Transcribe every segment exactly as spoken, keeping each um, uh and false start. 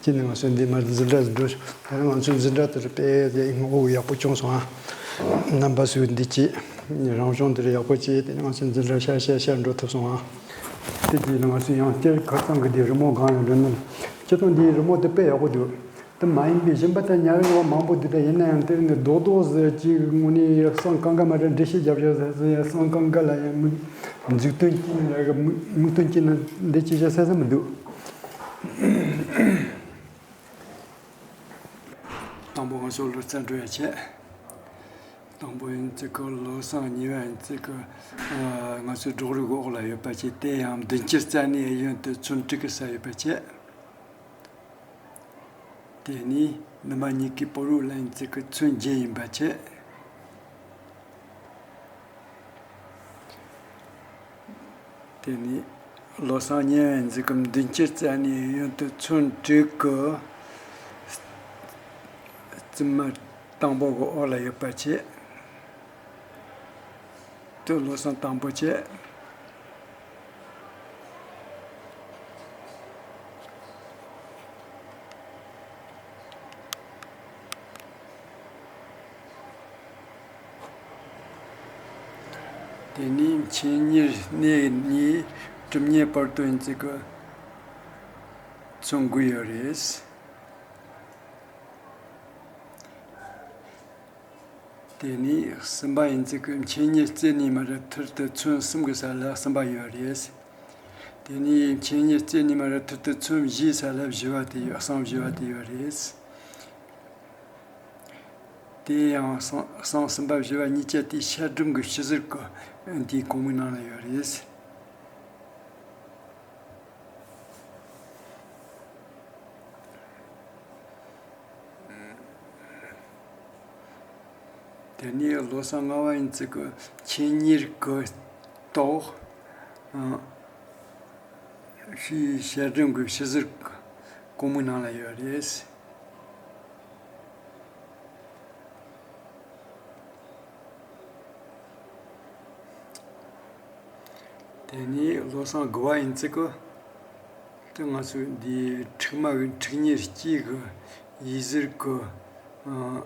ཁྱེད་ནས་ང་ཚོ་འདི་མར་འཛིན་གྲྭ་འགྲོ། ད་ང་ཚོ་འཛིན་གྲྭ་དེར་དཔེ་དེ་ངོ་བོ་ཡག་པོ་བྱུང་སོང་ཨ། རྣམ་པ་ཚོས་འདི་བྱས། རང་གཞུང་དེར་ཡག་པོ་བྱས། དེ་ནས་ང་ཚོ་འཛིན་གྲྭ་ཤར་ཤར་ཤར་འགྲོ་ཐུབ་སོང་ཨ། དེ་རྗེས་ལ་ང་ཚོས་ཡང་བསྐྱར་ཁ་སང་གི་དེ་རི་མོ་སྒང་ལ་འགྲོ་ནས། སྤྱིར་བཏང་འདིའི་རི་མོ་དེ་དཔེ་ཡག་པོ་འདུག་དེ་མ་ཡིན་པའི་གཞན་པ་དང་ཉར་བའི་མང་པོ་འདུག་ད་ཡིན་ན་ཡང་དེ་ནི་རྡོག་རྡོག་ཟེར་གྱི་དངོས་གནས་ཡ་བསམ་གང་ག་མ་རེད། འགྲེལ་བཤད་རྒྱབ་བཞག་ཟེར་ཟེར་ཡ་བསམ་གང་ག་ལ་ཡང་མིག་མཛུག་སྟོན་གྱི་ནི་ར་གི་མིག་མིག་སྟོན་གྱི་ནི་འདི་ཅི་བྱ་ས་ས་མི་འདུག་དང་པོ་ང་ཚོ་ལོ་ཙཱ་འགྲོ་ཡ་བྱས། དང་པོ་ཡིན་ཙི་གི་ལོ་སང་གཉིས་པ་ཡིན་ཙི་གི་ང་ཚོའི་སྒྲོག་རིག་འོག་ལ་ཡོད་པ་བྱས། དེ་ཡང་མདུན་སྐྱེས་རྩ་ནས་གཡས་གཡོན་དུ་ཚོན་དྲུག་གི་ས་ཡོད་པ་བྱས། དེ་ནས་ནུ་མ་གཉིས་ཀའི་པོ་རུ་ལ་ཡིན་ཙི་གི་ཚོན་བརྒྱད་ཡིན་པ་བྱས། དེ་ནས་བློ་བཟང་གཉིས་པ་ཡིན་ཙི་གི་མདུན་སྐྱེས་རྩ་ནས་གཡོན་དུ་ཚོན་དྲུག་གི་རྩིབ་མ་དང་པོ་གི་འོག་ལ་ཡོད་པ་བྱས། དེ་བློ་བཟང་དང་པོ་བྱས། དེ་ནས་མཆན་གཉེར་སྣེ་གཉིས་གྲུབ་བརྙེས་བར་དུ་ཡིན་ཙི་གི་ཚོན་དགུ་ཡོད་རེད། དེ་ནས་གསུམ་པ་ཡིན་ཙི་གི་མཆན་གཉེར་རྩེ་ནས་མར་ཐུར་དུ་ཚོན་གསུམ་གི་ས་ལ་གསུམ་པ་ཡོད་རེད། དེ་ནས་མཆན་གཉེར་རྩེ་ནས་མར་ཐུར་དུ་ཚོན་བཞིའི་ས་ལ་བཞི་བ་དེ་ཡོད། གསང་བཞི་བ་དེ་ཡོད་རེད། དེ་ཡང་གསང་གསང་གསུམ་པ་བཞི་བ་གཉིས་ཆ་དེ་ཤར་སྒྲོམ་གྱི་ཕྱི་ཟུར་གྱི་དེའི་གོང་མའི་ནང་ལ་ཡོད་རེད། དེ་ནས་བློ་བཟང་ལྔ་པ་ཡིན་ཙི་གི་མཆན་གཉེར་གྱི་ཏོག་ཨ་ཕྱིའི་ཤར་སྒྲོམ་གྱི་ཕྱི་ཟུར་གྱི་གོང་མའི་ནང་ལ་ཡོད་རེད། དེ་ནས་བློ་བཟང་དགུ་པ་ཡིན་ཙི་གི་དེ་ང་ཚོའི་འདིའི་མཁྲིག་མ་གི་མཁྲིག་གཉེར་དཀྱིལ་གི་ཡིག་ཟུར་གི་ཨ་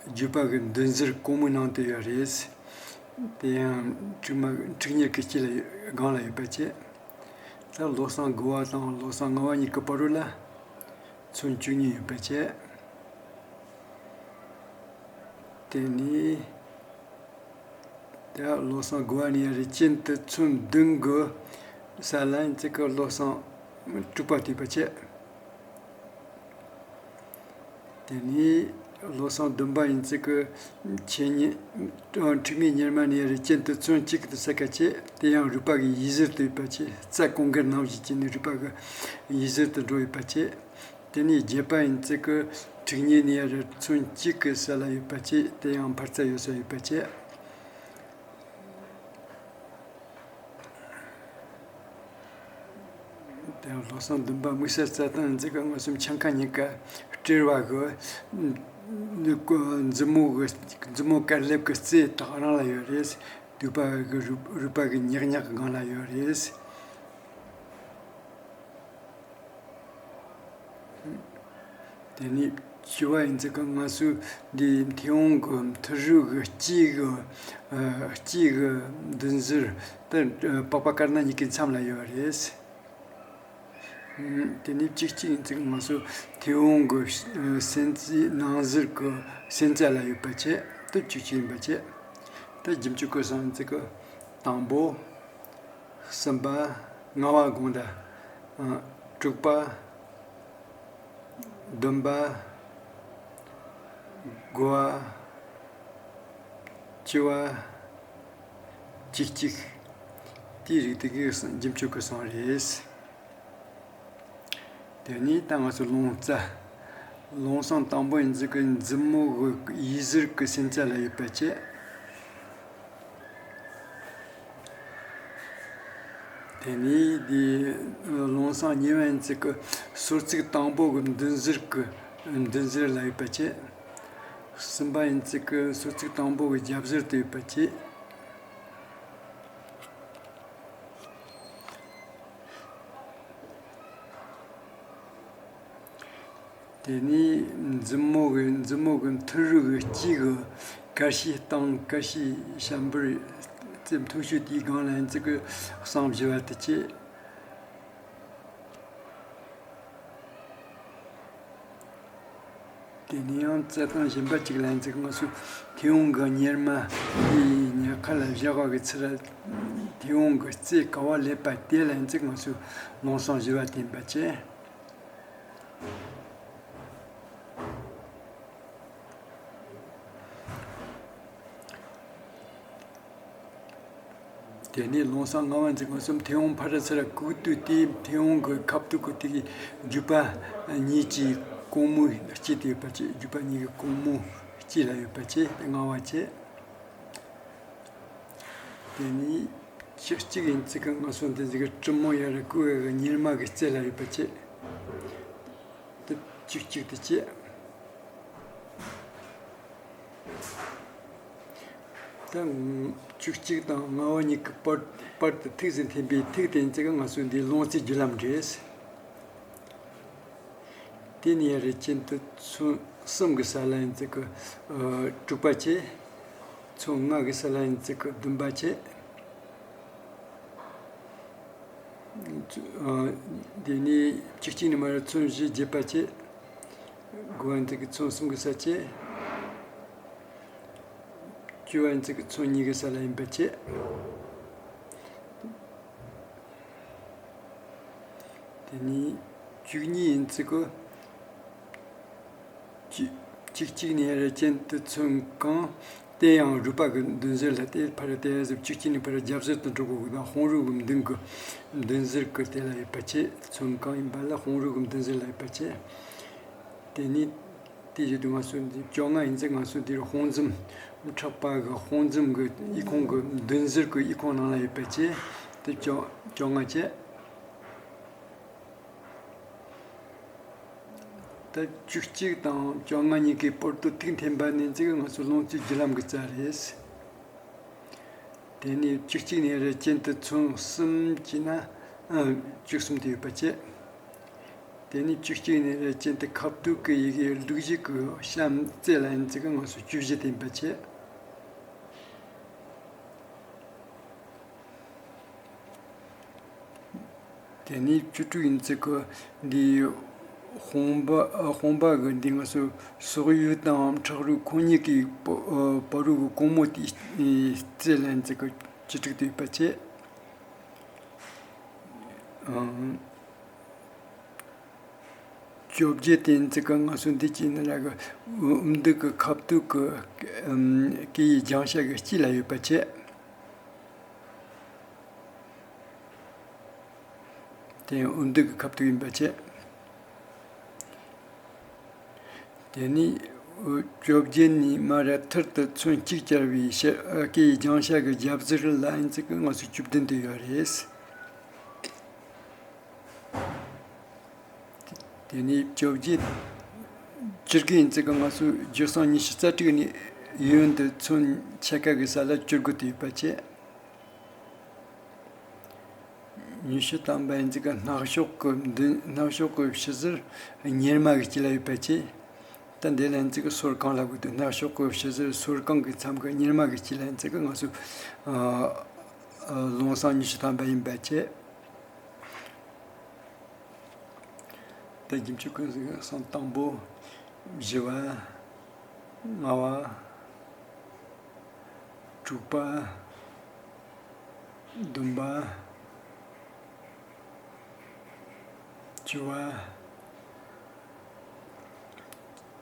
བརྒྱུད་པ་གི་མདུན་ཟུར་གོང་མའི་ནང་དུ་ཡོད་རེད། དེ་ཡང་མཁྲིག་མ་མཁྲིག་གཉེར་གྱི་དཀྱིལ་ལ་སྒང་ལ་ཡོད་པ་བྱས། ད་བློ་བཟང་དགུ་པ་དང་བློ་བཟང་ལྔ་པ་གཉིས་ཀྱི་བར་དུ་ལ་ཚོན་བཅུ་གཉིས་ཡོད་པ་བྱས། དེ་ནས་ད་བློ་བཟང་དགུ་པ་ནས་ཡར་གྱེན་དུ་ཚོན་བདུན་གྱི་ས་ལ་ཡིན་ཙི་གི་བློ་བཟང་དྲུག་པ་དེ་ཡོད་པ་བྱས། དེ་ནས་བློ་བཟང་བདུན་པ་ཡིན་ཙི་གི་མཆན་གཉེར་མཁྲིག་མའི་གཉེར་མ་ནས་ཡར་གྱེན་དུ་ཚོན་གཅིག་གི་ས་ཁ་བྱས། དེ་ཡང་རུས་པ་གི་ཡིག་ཟུར་དུ་ཡོད་པ་བྱས། རྩ་གོང་གི་ནང་བཞིན་གྱི་ནི་རུས་པ་གི་ཡིག་ཟུར་དུ་འགྲོ་ཡོད་པ་བྱས། དེ་ནས་བརྒྱད་པ་ཡིན་ཙི་གི་མཁྲིག་གཉེར་ནས་ཡར་ཚོན་གཅིག་གི་ས་ལ་ཡོད་པ་བྱས། དེ་ཡང་འཕར་རྩ་ཡོད་ས་ཡོད་པ་བྱས། དེ་ཡང་བློ་བཟང་བདུན་པ་དམིགས་བསལ་རྩ་དང་འཛིན་གྱི་མངོན་སུམ་འཆང་ཁ་གཉིས་ཀ་སྤྲེལ་བ་གི་མཛུབ་མོ་གི་མཛུབ་མོ་དཀར་ལེབ་ཀྱི་རྩེ་དག་རང་ལ་ཡོད་རེད། དུད་པ་གི་རུས་རུས་པ་གི་ཉག་ཉག་གི་སྒང་ལ་ཡོད་རེད། དེ་ནས་བཅུ་པ་ཡིན་ཙི་གི་ང་ཚོའི་འདི་མཐེ་བོང་གི་མཐུ་རུ་གི་དཀྱིལ་གི་ཨ་དཀྱིལ་གི་མདུན་ཟུར་དེ་པགས་པ་དཀར་ནག་གཉིས་ཀའི་མཚམས་ལ་ཡོད་རེད། དེ་ནས་བཅུ་གཅིག་ཡིན་ཙི་གི་ང་ཚོ་མཐེ་བོང་གི་སེན་རྩའི་ནང་ཟུར་གི་སེན་རྩ་ལ་ཡོད་པ་བྱས། དེ་བཅུ་གཅིག་ཡིན་པ་བྱས། དེ་རྒྱུན་སྤྱོད་གོ་སོང་ཡིན་ཙི་གི་དང་པོ། གསུམ་པ། ལྔ་པ་དགོངས་དག་དྲུག་པ། བདུན་པ། དགུ་པ། བཅུ་པ། བཅུ་གཅིག་དེའི་རིགས་དེ་གའི་རྒྱུན་སྤྱོད་གི་སོང་རེད། དེ་ནས་ད་ང་ཚོ་ལོང་རྩ། ལོང་སང་དང་པོ་ཡིན་ཙི་གི་མཛུབ་མོ་གི་ཡིག་ཟུར་གི་སེན་རྩ་ལ་ཡོད་པ་བྱས། དེ་ནས་དེ་ལོང་སང་གཉིས་པ་ཡིན་ཙི་གི་སོར་ཚིགས་དང་པོ་གི་མདུན་ཟུར་གི་མདུན་ཟུར་ལ་ཡོད་པ་བྱས། གསུམ་པ་ཡིན་ཙི་གི་སོར་ཚིགས་དང་པོ་གི་རྒྱབ་ཟུར་དུ་ཡོད་པ་བྱས། དེ་ནས་མཛུབ་མོ་གི་མཛུབ་མོ་གི་མཐུ་རུ་གི་དཀྱིལ་གི་དཀར་ཕྱེད་སྟེང་དཀར་ཕྱེད་ཤམ་བུར་རྩེ་མཐོ་ཤོས་དེའི་སྒང་ལ་ཡིན་ཚིག་གི་གསང་བཞི་བ་དེ་བྱས། དེ་ནས་ཡང་རྩེ་སྟེང་བཞིན་པ་གཅིག་ལ་ཡིན་ཚིག་ང་ཚོས་མཐེ་བོང་གི་གཉེར་མ་དེའི་ཉེ་ཁ་ལ་བཞག་པ་གི་ཚུལ་ལ་མཐེ་བོང་གི་རྩེ་ག་བ་ལེབ་པ་དེ་ལ་ཡིན་ཚིག་ང་ཚོས་ལུང་སང་བཞི་བ་བསྟན་པ་བྱས། དེ་ནས་ལུང་སང་ལྔ་བ་འཛིན་ཁང་གསུམ་མཐེ་བོང་ཕར་ཚུར་གུག་བཏུད་དེ་མཐེ་བོང་གི་ཁ་ཐུག་གི་དེ་གི་རྒྱུད་པ་གཉིས་ཀྱི་གོང་མོ་དཀྱིལ་དུ་ཡོད་པ་བྱས། རྒྱུད་པ་གཉིས་ཀྱི་གོང་མོ་དཀྱིལ་ལ་ཡོད་པ་བྱས། དེ་ལྔ་བ་བྱས། དེ་ནས་བཅུ་གཅིག་ཡིན་ཚིག་གི་ང་ཚོ་འདི་ཚིག་གི་གྲུ་མོ་ཡ་རུ་ཀུ་ཡ་གི་གཉེར་མ་གི་རྩེ་ལ་ཡོད་པ་བྱས། དེ་བཅུ་གཅིག་དེ་བྱས། ད་བཅུ་གཅིག་དང་ལྔ་བ་གཉིས་ཀྱི་བར་བར་དུ་ཐིག་ཟིན་འཐེན་པའི་ཐིག་དེ་ཡིན་ཚིག་གི་ང་ཚོ་འདི་ལོངས་སྤྱོད་རྒྱུ་ལམ་རེད། དེ་ནས་ཡ་རེ་ཅན་དུ་ཚོན་གསུམ་གྱི་ས་ལ་ཡིན་ཚིག་གི་དྲུག་པ་བྱས། ཚོན་ལྔ་གི་ས་ལ་ཡིན་ཚིག་གི་བདུན་པ་བྱས། དེ་ནས་བཅུ་གཅིག་ནས་མར་ཚོན་བཞི་བརྒྱད་པ་བྱས། དགུ་བ་ཡིན་ཚིག་གི་ཚོན་གསུམ་གི་ས་བྱས། བཅུ་བ་ཡིན་ཚིག་གི་ཚོན་གཉིས་གི་ས་ལ་ཡིན་པ་བྱས། དེ་ནས་བཅུ་གཉིས་ཡིན་ཚིག་གི་བཅུ་བཅུ་གཅིག་ནས་ར་ཅན་དུ་ཚོན་གང་དེ་ཡང་རུས་པ་གི་མདུན་ཟུར་ལ་དེ་ཕར་དེ་ཟུར་བཅུ་གཅིག་ནས་ཕར་རྒྱབ་ཟུར་དུ་འགྲོ་དགོས་གི་དང་དཔུང་རོགས་གི་མདུན་གི་མདུན་ཟུར་གི་དེ་ལ་ཡོད་པ་བྱས། ཚོན་གང་ཡིན་པ་ལ་དཔུང་རོགས་གི་མདུན་ཟུར་ལ་ཡོད་པ་བྱས། དེ་ནས་དེ་བཞིན་དུ་ང་ཚོ་འདི་བཅོ་ལྔ་ཡིན་ཚེ་ང་ཚོ་འདིར་དཔུང་འཛུམ་ཕྲག་པ་གི་དཔུང་འཛུམ་གི་ཨི་ཁུང་གི་མདུན་ཟུར་གི་ཨི་ཁུང་ནང་ལ་ཡོད་པ་བྱས། དེ་བཅོ་བཅོ་ལྔ་བྱས། ད་བཅུ་གཅིག་དང་བཅོ་ལྔ་གཉིས་ཀའི་བར་དུ་ཐིག་འཐེན་པ་ནི་ཚིག་ང་ཚོ་ལོངས་སྤྱོད་བརྒྱུད་ལམ་གྱི་རྩ་རེད། དེ་ནས་བཅུ་གཅིག་ནས་རེ་ཅན་དུ་ཚོན་གསུམ་བྱས་ན་ཨ་བཅུ་གསུམ་དུ་ཡོད་པ་བྱས། དེ་ནས་བཅུ་གཅིག་ནས་རེ་ཅན་དུ་ཁ་ཐུག་གི་ཡི་གེ་ལུག་བཞི་གི་གཤམ་རྩེ་ལ་ཡིན་ཚིག་ང་ཚོ་བཅུ་བཞི་བསྟན་པ་བྱས། དེ་ནས་བཅུ་དྲུག་ཡིན་ཚིག་གི་འདི་དཔུང་པ་དཔུང་པ་གི་འདི་ང་ཚོ་སོག་ཡུལ་དང་ཁྲག་རུས་ཁོང་གཉིས་ཀྱི་བ་བ་རུ་གི་གོང་མོ་དེའི་རྩེ་ལ་ཡིན་ཚིག་གི་བཅུ་དྲུག་དེ་ཡོད་པ་བྱས། བཅོ་བརྒྱད་དེ་ཚིག་གི་ང་ཚོ་འདི་གཅིག་ནི་ལ་གི་འུ་འདི་གི་ཁ་ཐུག་གི་སྐེ་ཡི་རྒྱང་ཤ་གི་དཀྱིལ་ལ་ཡོད་པ་བྱས། དེ་འུ་འདི་གི་ཁ་ཐུག་ཡིན་པ་བྱས། དེ་ནས་བཅོ་བརྒྱད་ནས་མར་ཐུར་དུ་ཚོན་གཅིག་བཅར་བའི་ཤ་སྐེ་ཡི་རྒྱང་ཤ་གི་རྒྱབ་ཟུར་ལ་ཡིན་ཚིག་གི་ང་ཚོ་བཅུ་བདུན་དུ་ཡོད་རེད། དེ་ནས་བཅོ་བརྒྱད་བཅུ་དགུ་ཡིན་ཚིག་གི་ང་ཚོ་རྒྱུ་སྲང་ཉི་ཤུ་རྩ་དྲུག་ནས་གཡོན་དུ་ཚོན་ཕྱེད་ཀ་གི་ས་ལ་བཅུ་དགུ་དུ་ཡོད་པ་བྱས། ཉི་ཤུ་ཐམ་པ་ཡིན་ཚིག་གི་སྣ་གཤོག་གི་མདུན་སྣ་གཤོག་གི་ཕྱི་ཟུར་གཉེར་མ་གི་དཀྱིལ་ལ་ཡོད་པ་བྱས། ད་འདི་ལ་ཡིན་ཚིག་གི་སོར་རྐང་ལ་དགོས་དུས་སྣ་གཤོག་གི་ཕྱི་ཟུར་སོར་རྐང་གི་མཚམས་གི་གཉེར་མ་གི་དཀྱིལ་ལ་ཡིན་ཚིག་གི་ང་ཚོ་ཨ་ཨ་ལུང་སང་ཉི་ཤུ་ཐམ་པ་ཡིན་པ་བྱས། ད་རྒྱུན་ཆུ་ཁོན་ཟིག་སང་དང་པོ། བཞི་བ། ལྔ་བ། དྲུག་པ། བདུན་པ། བཅུ་བ།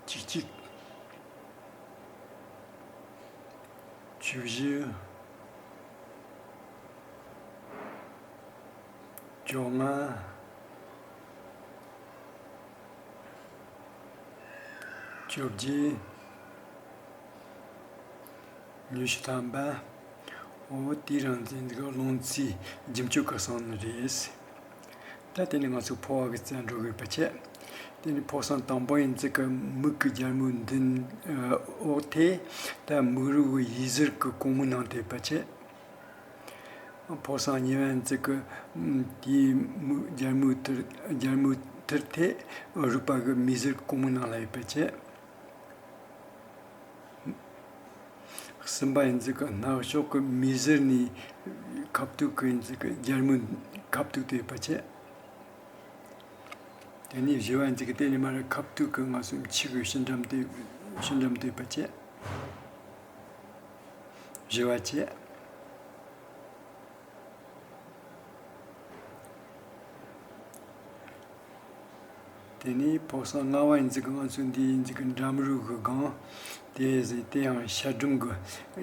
བཅུ་གཅིག་བཅུ་བཞི། བཅོ་ལྔ། བཅོ་བརྒྱད། ཉི་ཤུ་ཐམ་པ། འོ་དེའི་རང་བཙན་གྱི་ལུང་ཚིག་རྒྱུན་སྤྱོད་ཀྱི་གསང་ནི་རེད། ད་དེ་ནི་ང་ཚོ་ཕོ་བ་གི་རྩ་འགྲོ་དགོས་པ་བྱས། དེ་ནི་ཕོ་སང་དང་པོ་ཡིན་ཚིག་གི་མིག་གི་རྒྱལ་མོའི་མདུན་འོག་ཐད་ད་མིག་རུས་ཀྱི་ཡིད་ཟུར་གྱི་གོང་མའི་ནང་དེ་པ་བྱས། ཕོ་སང་གཉིས་པ་ཡིན་ཚིག་གི་དེའི་མིག་རྒྱལ་མོའི་ཐུར་རྒྱལ་མོའི་ ཟུར་དེ་རུས་པ་གི་མིག་ཟུར་གོང་མའི་ནང་ལ་ཡོད་པ་བྱས། གསུམ་པ་ཡིན་ཙི་གི་སྣ་ཕྱོགས་ཀྱི་མིག་ཟུར་ནས་ཁ་ཐུག་གི་ཡིན་ཙི་གི་རྒྱལ་མོའི་ཁ་ཐུག་དེ་ཡོད་པ་བྱས། དེ་ནས་བཞི་བ་ཡིན་ཙི་གི་དེ་ནས་མར་ཁ་ཐུག་གི་ང་ཚོའི་མཆུ་གི་ཕྱི་འགྲམ་དེ་ཕྱི་འགྲམ་དེ་ཡོད་པ་བྱས། བཞི་བ་བྱས། དེ་ནས་ཕོ་གསང་ལྔ་བ་ཡིན་ཙི་གི་ང་ཚོའི་འདི་ཡིན་ཙི་གི་འགྲམ་རུས་གི་སྒང་། དེ་ཟེར་དེ་ཡང་ཤ་སྒྲོམ་གི་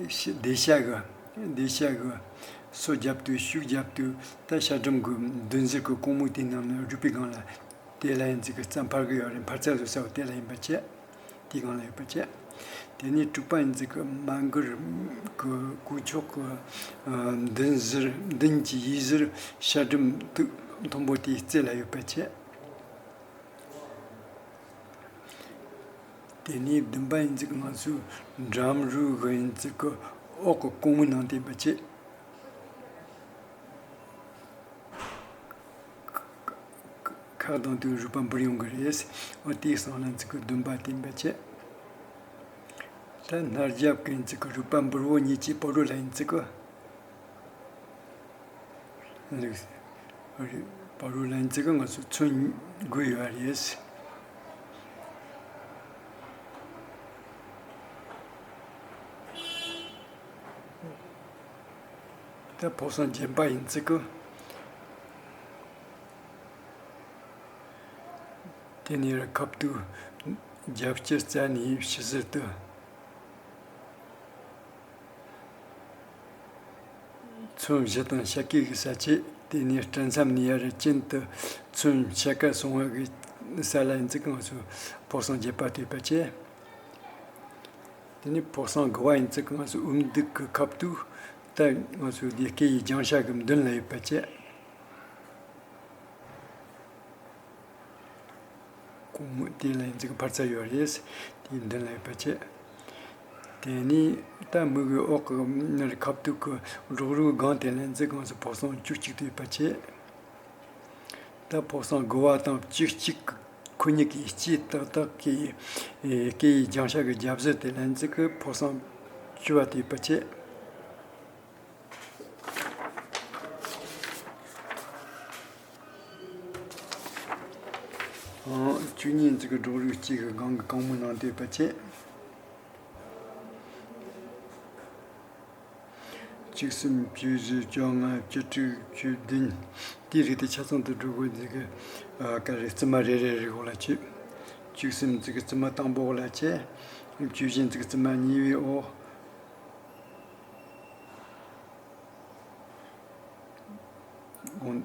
ཤ་བདེ་ཤ་གི་བདེ་ཤ་གི་སོ་རྒྱབ་དུས་ཤུགས་རྒྱབ་དུས་ད་ཤ་སྒྲོམ་གི་མདུན་ཟུར་གི་གོང་མོ་དེའི་ནང་ན་རུས་པའི་སྒང་ལ་དེ་ལ་ཡིན་ཙི་གི་རྩ་འཕར་གི་ཡོད་རེད། འཕར་རྩ་བཟོ་ས་བོ་དེ་ལ་ཡིན་པ་བྱས། དེའི་སྒང་ལ་ཡོད་པ་བྱས། དེ་ནས་དྲུག་པ་ཡིན་ཙི་གི་མ་མགུར་གི་གོས་ཕྱོགས་གི་མདུན་ཟུར་མདུན་གྱི་ཡིག་ཟུར་ཤ་སྒྲོམ་དུ་མཐོན་པོ་དེའི་རྩེ་ལ་ཡོད་པ་བྱས། དེ་ནས་བདུན་པ་ཡིན་ཙི་གི་ང་ཚོའི་འགྲམ་རུས་གི་ཡིན་ཙི་གི་འོག་གི་གོང་མའི་ནང་དེ་ཡིན་པ་བྱས། ཁ་གདངས་དུས་རུས་པ་འབུར་ཡོང་གི་རེད། འོ་དེའི་སང་ལ་ཡིན་ཙི་གི་བདུན་པ་དེ་ཡིན་པ་བྱས། ད་སྣ་རྒྱབ་གི་ཡིན་ཙི་གི་རུས་པ་འབུར་བོ་གཉིས་ཀྱི་བར་རུ་ལ་ཡིན་ཙི་གི་ལུགས་བར་རུ་ལ་ཡིན་ཙི་གི་ང་ཚོ་ཚོན་དགོས་ཡོད་རེད། ད་ཕོ་གསང་བརྒྱད་པ་ཡིན་ཙི་གི་དེ་ནས་ཁ་ཐུག་རྒྱབ་ཕྱི་རྩ་ནས་ཕྱི་ཟུར་དུ་ཚོན་བཞི་དང་ཤ་སྐེ་གི་ས་ཆས། དེ་ནས་སྤྲིན་མཚམས་ནས་ཡར་གྱེན་དུ་ཚོན་ཕྱེད་ཀ་སོང་བ་གི་ས་ལ་ཡིན་ཙི་གི་ང་ཚོ་ཕོ་གསང་བརྒྱད་པ་དེ་ཡོད་པ་བྱས། དེ་ནས་ཕོ་གསང་དགུ་བ་ཡིན་ཙི་གི་ང་ཚོ་དབུ་མདུན་གི་ཁ་ཐུག་ད་ང་ཚོ་འདི་སྐེ་ཡི་རྒྱང་ཤ་གི་མདུན་ལ་ཡོད་པ་བྱས། གོང་མོ་དེ་ལ་ཡིན་ཙི་གི་འཕར་རྩ་ཡོད་རེད། དེའི་མདུན་ལ་ཡོད་པ་བྱས། དེ་ནས་ད་མིག་གི་འོག་གི་ནར་ཁ་ཐུག་གི་སྒྲོག་རུས་སྒང་དེ་ལ་ཡིན་ཙི་གི་ང་ཚོ་ཕོ་གསང་བཅུ་གཅིག་དེ་ཡོད་པ་བྱས། ད་ཕོ་གསང་དགུ་བ་དང་བཅུ་གཅིག་གི་ཁོ་གཉིས་ཀྱི་ལྕེ་ཏག་ཏག་གི་སྐེ་ཡི་རྒྱང་ཤ་གི་རྒྱབ་ཟུར་དེ་ལ་ཡིན་ཙི་གི་ཕོ་གསང་བཅུ་བ་དེ་ཡོད་པ་བྱས། ཨང་། བཅུ་གཉིས་ཡིན་ཙི་གི་སྒྲོག་རུས་གཅིག་གི་སྒང་གི་གོང་མའི་ནང་དེ་ཡོད་པ་བྱས། བཅུ་གསུམ། བཅུ་བཞི། བཅོ་ལྔ། བཅུ་དྲུག། བཅུ་བདུན། དེའི་རིགས་དེ་ཆ་ཚང་དུ་འགྲོ་དགོས་འདི་གི་ཨ་ག་རེ་རྩིབ་མ་རེ་རེ་རེ་འོག་ལ་བྱས། བཅུ་གསུམ་ཙི་གི་རྩིབ་མ་དང་པོ་འོག་ལ་བྱས། བཅུ་བཞི་ཙི་གི་རྩིབ་མ་གཉིས་པའི་འོག་འོང་།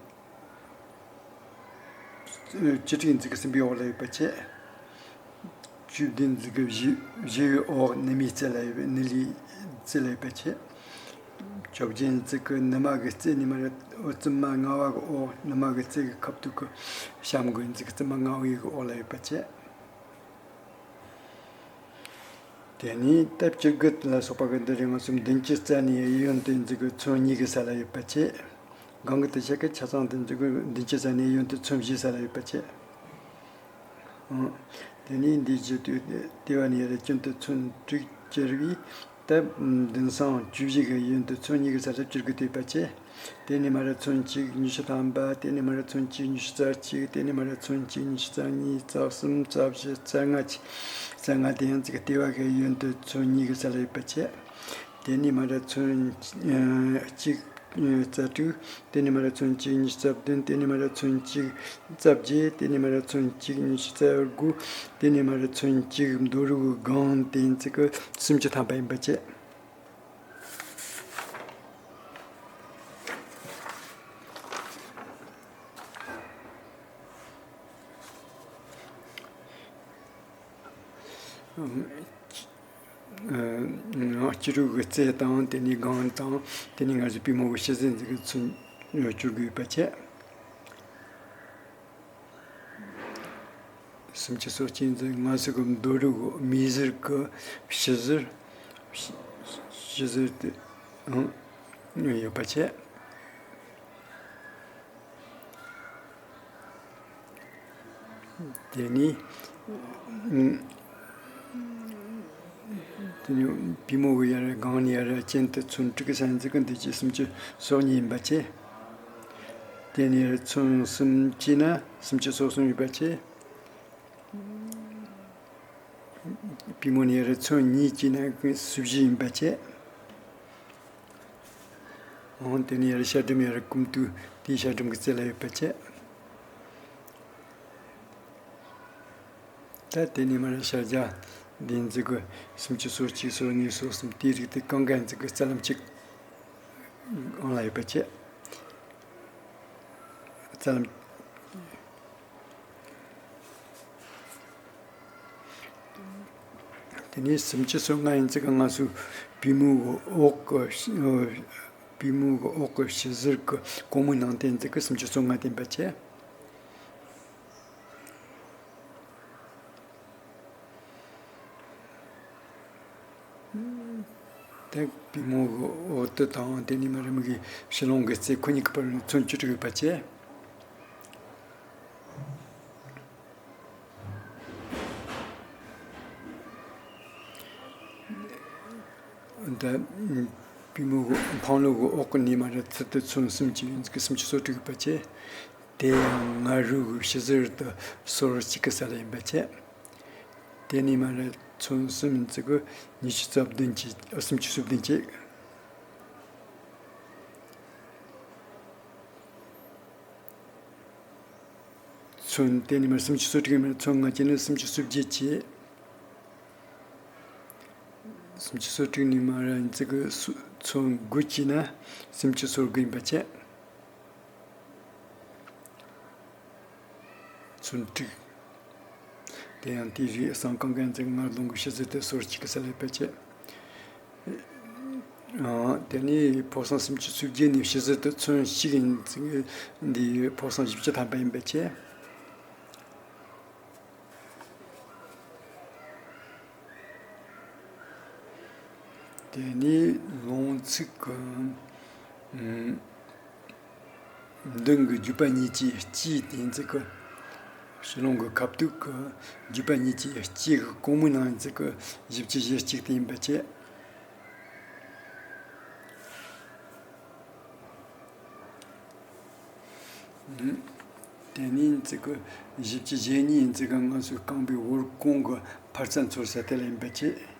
བཅུ་དྲུག་ཙི་གི་གསུམ་པའི་འོག་ལ་ཡོད་པ་བྱས། བཅུ་བདུན་ཙི་གི་བཞི་བཞི་པའི་འོག་ནུ་མའི་རྩེ་ལ་ཡོད་པའི་ནུ་ལིའི་རྩེ་ལ་ཡོད་པ་བྱས། བཅོ་བརྒྱད་ཙི་གི་ནུ་མ་གི་རྩེ་ནས་མར་རྩིབ་མ་ལྔ་པ་གི་འོག་ནུ་མ་གི་རྩེ་གི་ཁ་ཐུག་གི་གཤམ་གི་ཙི་གི་རྩིབ་མ་ལྔ་པའི་གི་འོག་ལ་ཡོད་པ་བྱས། དེ་ནས་ད་བཅུ་དགུ་ལ་སོགས་པ་གི་འདི་རེད། ང་ཚོ་མདུན་གྱི་རྩ་ནས་གཡོན་དུ་འཛུལ་གི་ཚོན་གཉིས་ཀྱི་ས་ལ་ཡོད་པ་བྱས། སྒང་གི་དེ་ཆ་གི་ཆ་ཚང་དུ་འཛུལ་གི་མདུན་གྱི་རྩ་ནས་གཡོན་དུ་ཚོན་བཞིའི་ས་ལ་ཡོད་པ་བྱས། ཨང་། དེ་ནས་འདིའི་རྗེས་དུ་ལྟེ་བ་ནས་རེ་གྱེན་དུ་ཚོན་དྲུག་གྱེར་བས། ད་མདུན་སྲང་བཅུ་བཞི་གི་གཡོན་དུ་ཚོན་གཉིས་ཀྱི་ས་ལ་བཅུ་དགུ་ཐེབས་པ་བྱས། དེ་ནས་མར་ཚོན་གཅིག་ཉི་ཤུ་ཐམ་པ། དེ་ནས་མར་ཚོན་གཅིག་ཉི་ཤུ་རྩ་གཅིག། དེ་ནས་མར་ཚོན་གཅིག་ཉི་ཤུ་རྩ་གཉིས། རྩ་གསུམ། རྩ་བཞི། རྩ་ལྔ་གཅིག། རྩ་ལྔ་དེ་ཡང་ཙི་གི་ལྟེ་བ་གི་གཡོན་དུ་ཚོན་གཉིས་ཀྱི་ས་ལ་ཡོད་པ་བྱས། དེ་ནས་མར་ཚོན་གཅིག་རྩ་དྲུག། དེ་ནས་མར་ཚོན་གཅིག་ཉི་ཤུ་རྩ་བདུན། དེ་ནས་མར་ཚོན་གཅིག་རྩ་བརྒྱད། དེ་ནས་མར་ཚོན་གཅིག་ཉི་ཤུ་རྩ་དགུ། དེ་ནས་མར་ཚོན་གཅིག་མདོ་རུ་གི་སྒང་དེ་ཡང་ཙི་གི་སུམ་ཅུ་ཐམ་པ་ཡིན་པ་བྱས། སྤྱི་རོགས་ཀྱི་རྩེ་དང་དེ་ནས་སྒང་དང་དེ་ནས་ང་ཚོའི་པུས་མོ་གི་ཕྱི་ཟུར་འཛུལ་གི་ཚོན་བཅུ་དགུ་ཡོད་པ་བྱས། སུམ་ཅུ་སོ་གཅིག་འཛུལ། ང་ཚོ་གི་མདོ་རུ་གི་མིག་ཟུར་གི་ཕྱི་ཟུར། ཕྱི་ཟུར་དེ་ཡོད་པ་བྱས། དེ་ནས། ཨུམ། དེ་ནས་པུས་མོ་གི་ཡར་སྒང་ནས་ཡར་གྱེན་དུ་ཚོན་དྲུག་གི་ས་ཡིན་ཙི་གི་འདི་ཀྱི་སུམ་ཅུ་སོ་གཉིས་ཡིན་པ་བྱས། དེ་ནས་ཚོན་གསུམ་གྱིས་ན་སུམ་ཅུ་སོ་གསུམ་ཡིན་པ་བྱས། པུས་མོ་ནས་ཡར་ཚོན་གཉིས་གྱིས་ན་སུམ་བཞི་ཡིན་པ་བྱས། འོང་དེ་ནས་ཡར་ཤ་སྒྲོམ་ཡར་སྐུམ་དུས་དེའི་ཤ་སྒྲོམ་གྱི་རྩེ་ལ་ཡོད་པ་བྱས། ད་དེ་ནས་མར་ཤར་རྒྱག་འདི་འཛི་གི་སུམ་ཅུ་སོ་གཅིག་སོ་གཉིས་སོ་གསུམ་དེའི་རིགས་དེ་གང་ག་འཛི་གི་རྩ་ལམ་གཅིག་ཨང་ལ་ཡོད་པ་བྱས། རྩ་ལམ། དེ་ནས་སུམ་ཅུ་སོ་ལྔ་ཡིན་ཙི་གི་ང་ཚོའི་པུས་མོ་གི་འོག་གི་པུས་མོ་གི་འོག་གི་ཕྱི་ཟུར་གི་གོང་མའི་ནང་དེ་འཛི་གི་སུམ་ཅུ་སོ་ལྔ་དེ་ཡིན་པ་བྱས། དེ་པུས་མོ་གི་འོག་ཏུ་དང་དེ་ནས་མར་མིག་གི་ཕྱི་ལོང་གི་རྩེ་ཁོ་གཉིས་ཀྱི་བར་ནས་ཚོན་བཅུ་དྲུག་ཡོད་པ་བྱས། ད་པུས་མོ་གི་འཕང་ལོ་གི་འོག་གི་ནས་མར་ཚུར་དུ་ཚོན་གསུམ་གྱི་ཡོན་ཙི་གི་སུམ་ཅུ་སོ་དྲུག་ཡོད་པ་བྱས། དེ་ཡང་ང་རོ་གི་ཕྱི་ཟུར་དུ་སོར་གཅིག་གི་ས་ལ་ཡིན་པ་བྱས། དེ་ནས་མར་ཚོན་གསུམ་ཡིན་ཙི་གི་ཉི་ཤུ་རྩ་བདུན་གྱི་ཨ་སུམ་ཅུ་སོ་བདུན་གྱི། ཚོན་དེ་ནས་མར་སུམ་ཅུ་སོ་དྲུག་ནས་མར་ཚོན་ལྔ་གྱིས་ནི་སུམ་ཅུ་སོ་བརྒྱད་བྱས། སུམ་ཅུ་སོ་དྲུག་ནས་མར་ཡིན་ཙི་གི་སུ་ཚོན་དགུ་གྱིས་ན་སུམ་ཅུ་སོ་དགུ་ཡིན་པ་བྱས། ཚོན་དྲུག་དེ་ཡང་དེའི་རིགས་སང་གང་གན་ཙི་ང་ལོང་གི་ཕྱི་ཟུར་དུ་སོར་གཅིག་གི་ས་ལ་ཡོད་པ་བྱས། ཨ། དེ་ནས་ཕོ་སང་སུམ་ཅུ་སོ་བརྒྱད་ནས་ཕྱི་ཟུར་དུ་ཚོན་གཅིག་ཡིན་ཙི་འདི་ཕོ་སང་བཞི་བཅུ་ཐམ་པ་ཡིན་པ་བྱས། དེ་ནས་ལོང་ཚིགས་ཀྱི་མདུན་གྱི་རྒྱུད་པ་གཉིས་ཀྱི་དཀྱིལ་དེ་ཚིགས་ཀྱི་ཕྱི་ལོང་གི་ཁ་ཐུག་གི་རྒྱུད་པ་གཉིས་ཀྱི་དཀྱིལ་གྱི་གོང་མའི་ནང་ཚིགས་ཀྱི་བཞི་བཅུ་ཞེ་གཅིག་དེ་ཡིན་པ་བྱས། དེ་ནས་ཚིགས་ཀྱི་བཞི་བཅུ་ཞེ་གཉིས་ཚིགས་ཀྱི་ང་ཚོའི་རྐང་པའི་འོར་གོང་གི་འཕར་རྩ་འཚོལ་ས་དེ་ལ་ཡིན་པ་བྱས།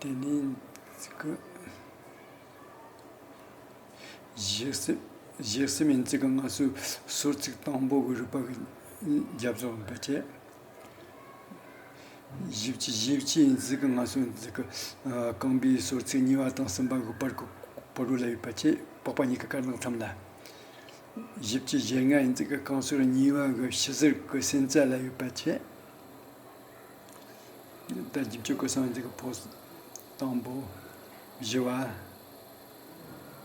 དེ་ནས་ཚིགས་ཀྱི་ཞེ་གསུམ། ཞེ་གསུམ་ཡིན་ཚིགས་ཀྱི་ང་ཚོའི་སོར་ཚིགས་དང་པོ་གི་རིག་པ་གི་རྒྱབ་ལྗོངས་ཡིན་པ་བྱས། བཞི་བཅུ་ཞེ་བཅུ་ཡིན་ཚིགས་ཀྱི་ང་ཚོའི་ཚིགས་ཀྱི་རྐང་པའི་སོར་ཚིགས་གཉིས་པ་དང་གསུམ་པ་གི་བར་གྱི་ཕོ་རོ་ལ་ཡོད་པ་བྱས། པགས་པ་གཉིས་ཀྱི་དཀར་ནག་མཚམས་ལ། བཞི་བཅུ་ཞེ་ལྔ་ཡིན་ཚིགས་ཀྱི་རྐང་སོར་གཉིས་པ་གི་ཕྱི་ཟུར་གྱི་སེན་རྩ་ལ་ཡོད་པ་བྱས། ད་རྒྱུན་སྤྱོད་ཀྱི་སང་ཚིགས་ཀྱི་ཕོ་དང་པོ། བཞི་བ།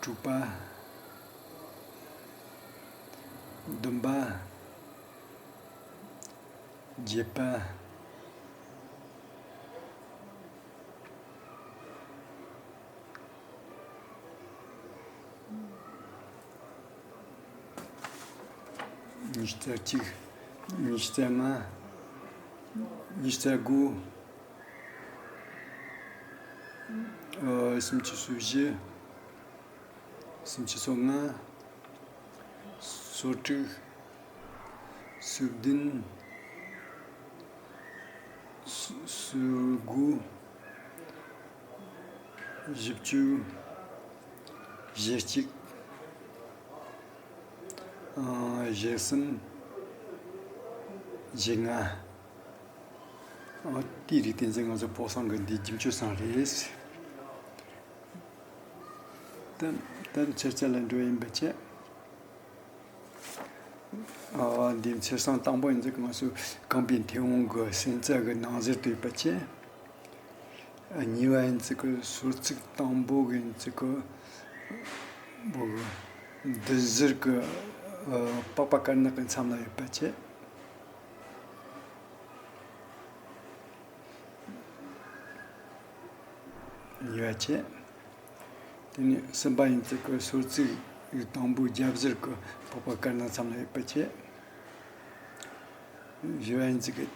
དྲུག་པ། བདུན་པ། བརྒྱད་པ། ཉི་ཤུ་རྩ་གཅིག་ཉི་ཤུ་རྩ་ལྔ། ཉི་ཤུ་རྩ་དགུ། ཨ། སུམ་ཅུ་སོ་བཞི། སུམ་ཅུ་སོ་ལྔ། སོ་དྲུག་སོ་བདུན། སོ་སོ་དགུ། བཞི་བཅུ། ཞེ་གཅིག་ཨ། ཞེ་གསུམ། ཞེ་ལྔ། ཨ། དེའི་རིགས་དེ་ཚོ་ང་ཚོ་ཕོ་སང་གི་འདི་རྒྱུན་སྤྱོད་སང་རེད། ད་ད་འཚེར་ཚད་ལ་འགྲོ་ཡིན་པ་བྱས། ཨ། འདི་འཚེར་སང་དང་པོ་ཡིན་ཚེ་ང་ཚོ་རྐང་པའི་མཐེ་བོང་གི་སེན་རྩ་གི་ནང་གཟེར་དུ་ཡོད་པ་བྱས། ཨ། གཉིས་པ་ཡིན་ཚེ་གི་སོར་ཚིགས་དང་པོ་གི་ཡིན་ཚེ་གི་བོ་གི་མདུན་གཟེར་གི། ཨ། པགས་པ་དཀར་ནག་གི་མཚམས་ལ་ཡོད་པ་བྱས། གཉིས་པ་བྱས། ནས་གསུམ་པ་ཡིན་ཙི་གི་སོར་ཚིགས་དང་པོའི་རྒྱབ་གཟུགས་ཀྱི་པགས་པ་དཀར་ནག་མཚམས་ལ་ཡོད་པ་བྱས། བཞི་བ་ཡིན་ཙི་གི།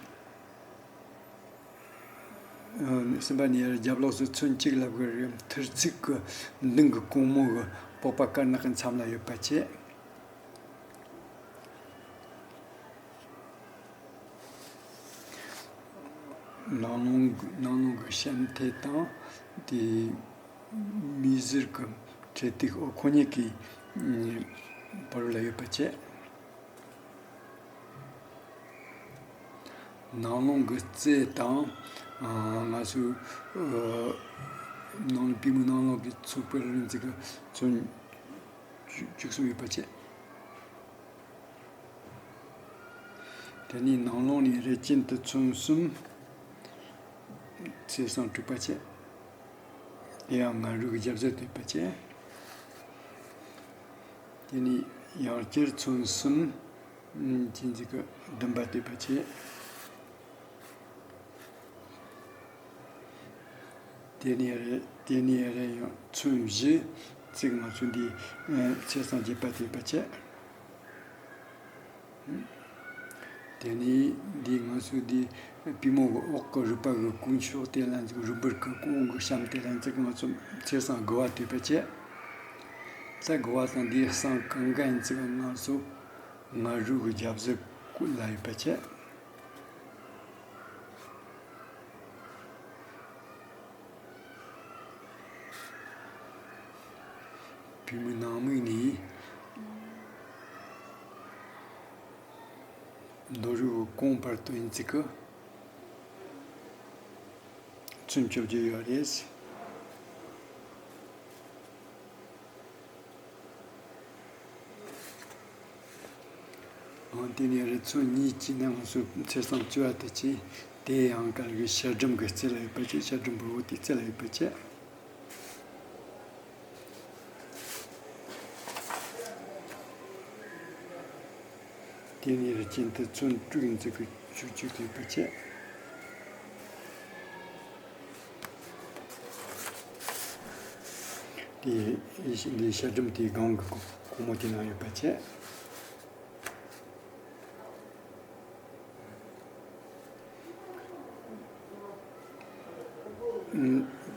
གསུམ་པ་ནས་རྒྱབ་ལོགས་སུ་ཚོན་གཅིག་ལ་བགོས་རིགས་མཐུར་ཚིགས་ཀྱི་མདུན་གྱི་གོང་མོ་གི་པགས་པ་དཀར་ནག་གི་མཚམས་ལ་ཡོད་པ་བྱས། ནང་ལོང་ནང་ལོང་གི་ཤམ་ཐབས་དང་དེ་མིག་ཟུར་གྱི་འཕྲེད་ཐིག་འོ་ཁོ་གཉིས་ཀྱི་བར་ལ་ཡོད་པ་བྱས། ནང་ལོང་གི་རྩེ་དང་ང་ཚོའི་ནང་པུས་མོའི་ནང་ལོང་གི་ཚུགས་པའི་རིང་ཚིགས་ཀྱི་ཚོན་བཅུ་གསུམ་ཡོད་པ་བྱས། དེ་ནས་ནང་ལོང་ནས་རེ་གཅིན་དུ་ཚོན་གསུམ། ཚེས་བཟང་དྲུག་པ་བྱས། དེ་ཡང་ང་རུ་གི་རྒྱབ་ཟེར་དུ་ཡོད་པ་བྱས། དེ་ནས་ཡང་བསྐྱར་ཚོན་གསུམ། ཅིན་ཅིག་གི་བདུན་པ་དུ་བ་བྱས། དེ་ནས་རེ་དེ་ནས་རེ་ཡང་ཚོན་བཞི་ཚིགས་མ་ཚོན་འདི་ཚེས་བཟང་བརྒྱད་པ་དུ་བ་བྱས། དེ་ནས་འདི་ང་ཚོ་འདི་པུས་མོ་གི་འོག་གི་རུས་པ་གི་གོང་ཕྱོགས་དེ་ལ་འཛུགས་རུས་པར་གི་གོང་གི་གཤམ་དེ་ལ་འཛུགས་ང་ཚོ་ཚེས་བཟང་དགུ་བ་དུ་བ་བྱས། ཚེས་དགུ་བ་དང་འདིའི་གསང་གང་ག་ཡིན་ཚིག་ང་ཚོ་ང་རུས་གི་རྒྱབ་ཟུར་ལ་ཡོད་པ་བྱས། པུས་མོའི་ནང་མིག་ནས་རྡོ་རུས་གོང་བར་དུ་ཡིན་ཚིག་གི་ཚོན་བཅོ་རྒྱུ་ཡོད་རེད། འོན་ཏེ་ནི་རི་ཚོན་གཉིས་ཀྱི་ནང་སུ་ཚེས་བཟང་བཅུ་བ་དེ་ཅི་དེ་ཡང་གལ་གི་ཤར་སྒྲིམ་གི་རྩེ་ལ་ཡོད་པ་ཅི་ཤར་སྒྲིམ་པུ་རུ་དེ་རྩེ་ལ་ཡོད་པ་ཅི། དེ་ནས་རི་ཅན་དུ་ཚོན་དྲུག་འཛུགས་ཀྱི་བཅུ་གཅིག་ཐེབས་པ་བྱས། དེ་འདི་ཤ་སྒྲིམ་དེའི་སྒང་གི་གོང་མོ་དེ་ནང་ཡོད་པ་བྱས།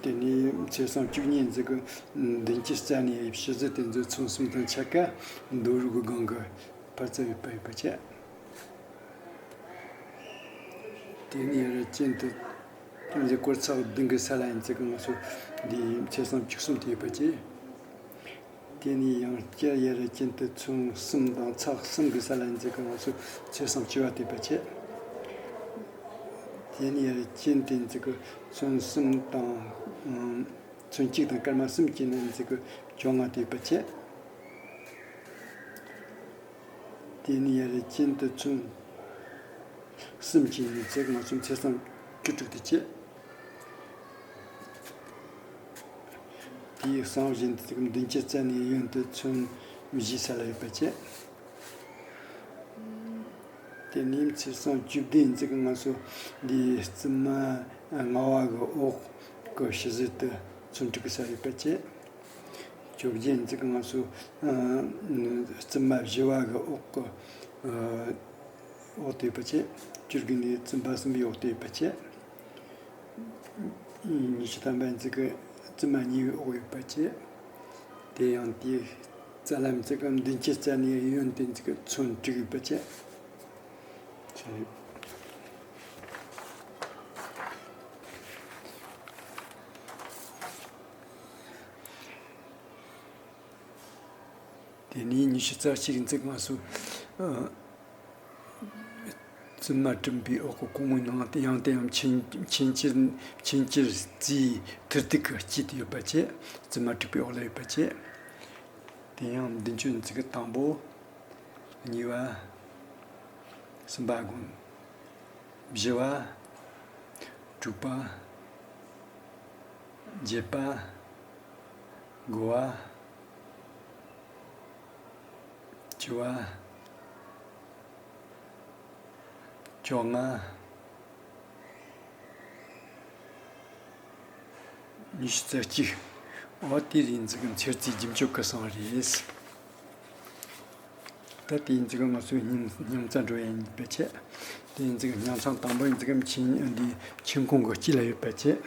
དེ་ནས་ཚེས་བཟང་བཅུ་གཉིས་འཛུགས་ཀྱི་མདུན་གྱི་རྩ་ནས་ཕྱི་ཟུར་དེ་ཚོ་ཚོན་གསུམ་དང་ཆ་ག་མདོ་རུ་གི་སྒང་གི་ཕར་ཚུར་ཡོད་པ་ཡོད་པ་བྱས། དེ་ནས་རི་ཅན་དུ་ཅུང་ཟད་སྐོར་ཚགས་བདུན་གི་ས་ལ་ཡིན་ཚེ་གི་ང་ཚོ་འདི་ཚེས་བཟང་བཅུ་གསུམ་དུ་ཡོད་པ་བྱས། དེ་ནས་ཡང་བསྐྱར་ཡ་རི་ཅན་དུ་ཚོན་གསུམ་དང་ཚགས་གསུམ་གི་ས་ལ་ཡིན་ཚེ་གི་ང་ཚོ་ཚེས་བཟང་བཅུ་བ་དུ་ཡོད་པ་བྱས། དེ་ནས་ཡ་རི་ཅན་དུ་ཡིན་ཚེ་གི་ཚོན་གསུམ་དང་ཚོན་གཅིག་དང་སྐར་མ་གསུམ་གྱི་ནང་ཡིན་ཚེ་གི་བཅོ་ལྔ་དུ་ཡོད་པ་བྱས། དེ་ནས་ཡ་རི་ཅན་དུ་ཚོན་གསུམ་གྱི་ནི་ཚེག་ང་ཚོ་ཚེས་བཟང་བཅུ་དྲུག་དུ་བྱས། དེའི་གསང་བཞིན་དུ་ཚེག་མདུན་གྱི་རྩ་ནས་གཡོན་དུ་ཚོན་བཞི་ས་ལ་ཡོད་པ་བྱས། དེ་ནས་ཚེས་བཟང་བཅུ་བདུན་ཚེག་ང་ཚོ་འདིའི་རྩིབ་མ་ལྔ་བ་གི་འོག་གི་ཕྱི་ཟུར་དུ་ཚོན་དྲུག་གི་ས་ཡོད་པ་བྱས། བཅོ་བརྒྱད་འཛུགས་ང་ཚོ་རྩིབ་མ་བཞི་བ་གི་འོག་གི་འོག་ཏུ་ཡོད་པ་བྱས། བཅུ་དགུ་ནས་རྩིབ་མ་གསུམ་པའི་འོག་ཏུ་ཡོད་པ་བྱས། ཉི་ཤུ་ཐམ་པ་འཛུགས་ཀྱི་རྩིབ་མ་གཉིས་པའི་འོག་ཡོད་པ་བྱས། དེ་ཡང་དེའི་རྩ་ལམ་འཛུགས་ཀྱི་མདུན་གྱི་རྩ་ནས་གཡོན་དུ་འཛུགས་ཀྱི་ཚོན་དྲུག་ཡོད་པ་བྱས། དེ་ནས་ཉི་ཤུ་རྩ་གཅིག་འཛུགས་ང་ཚོ་རྩིབ་མ་བྲིམ་པའི་འོག་གི་གོང་བུའི་ནང་དུ་ཡང་དེ་ཡང་ཆིན་ཆིན་ཅིར་ཆིན་ཅིར་རྩིས་ཐིར་ཐིག་གི་དཀྱིལ་དུ་ཡོད་པ་བྱས། རྩིབ་མ་བྲིམ་པའི་འོག་ལ་ཡོད་པ་བྱས། དེ་ཡང་མདུན་སྐྱོད་འཛུགས་ཀྱི་དང་པོ། གཉིས་པ། གསུམ་པ་དགོན། བཞི་པ། དྲུག་པ། བརྒྱད་པ། དགུ་པ། བཅུ་པ། བཅོ་ལྔ། ཉི་ཤུ་རྩ་གཅིག་འོ་དེ་རེད། འཛི་གི་མཚེར་རྩིས་རྒྱུན་སྤྱོད་ཀྱི་སང་རེད། ད་དེ་འཛི་གི་ང་ཚོའི་སྙིང་སྙིང་རྩ་འགྲོ་ཡ་ཡིན་པ་བྱས། དེ་འཛི་གི་སྙིང་སང་དང་པོ་འཛི་གི་མཆན་འདི་མཆན་ཁུང་གི་དཀྱིལ་ལ་ཡོད་པ་བྱས།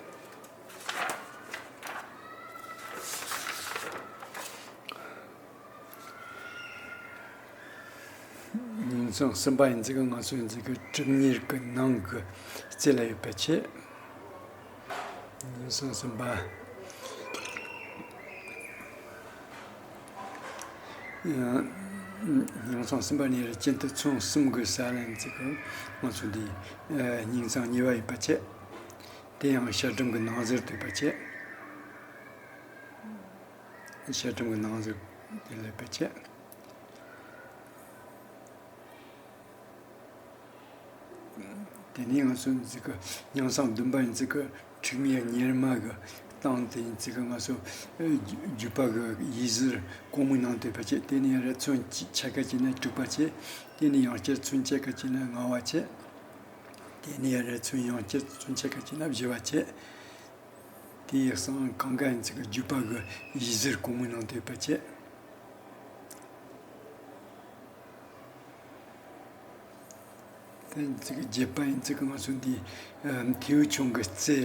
སྙིང་སང་གསུམ་པ་ཡིན་ཙི་གི་ང་ཚོ་ཡིན་ཙི་གི་གྲུབ་གཉེར་གི་ནང་གི་རྩེ་ལ་ཡོད་པ་བྱས། སྙིང་སང་གསུམ་པ། སྙིང་སང་གསུམ་པ་ནས་ར་གྱེན་དུ་ཚོན་གསུམ་གི་ས་ལ་ཡིན་ཙི་གི་ང་ཚོ་འདི་སྙིང་སང་གཉིས་པ་ཡོད་པ་བྱས། དེ་ཡང་ཞལ་འབྲིང་གི་ནང་གསེས་ཡོད་པ་བྱས། ཞལ་འབྲིང་གི་ནང་གསེས་དེ་ལ་ཡོད་པ་བྱས། དེ་ནས་ང་ཚོ་འཛི་གི་སྙིང་སང་བདུན་པ་ཡིན་ཙི་གི་འཁྲིག་མའི་གཉེར་མ་གི་སྟེང་དེ་ཡིན་ཙི་གི་ང་ཚོ་རྒྱུད་པ་གི་ཡིད་གཟུར་གོང་མའི་ནང་དུ་ཡོད་པ་བྱས། དེ་ནས་ཡང་ར་ཚོན་ཆད་ཁ་ཅིག་ན་དྲུག་པ་བྱས། དེ་ནས་ཡང་བསྐྱར་ཚོན་ཆད་ཁ་ཅིག་ན་ལྔ་བ་བྱས། དེ་ནས་ཡང་ར་ཚོན་ཡང་བསྐྱར་ཚོན་ཆད་ཁ་ཅིག་ན་བཞི་བ་བྱས། དེ་ཡི་སང་གང་ག་ཡིན་ཙི་གི་རྒྱུད་པ་གི་ཡིད་གཟུར་གོང་མའི་ནང་དུ་ཡོད་པ་བྱས། དེ་ཚིག་བརྒྱད་པ་ཡིན་ཚིག་ང་ཚོ་འདི་ཐེའུ་ཆུང་གི་རྩེ་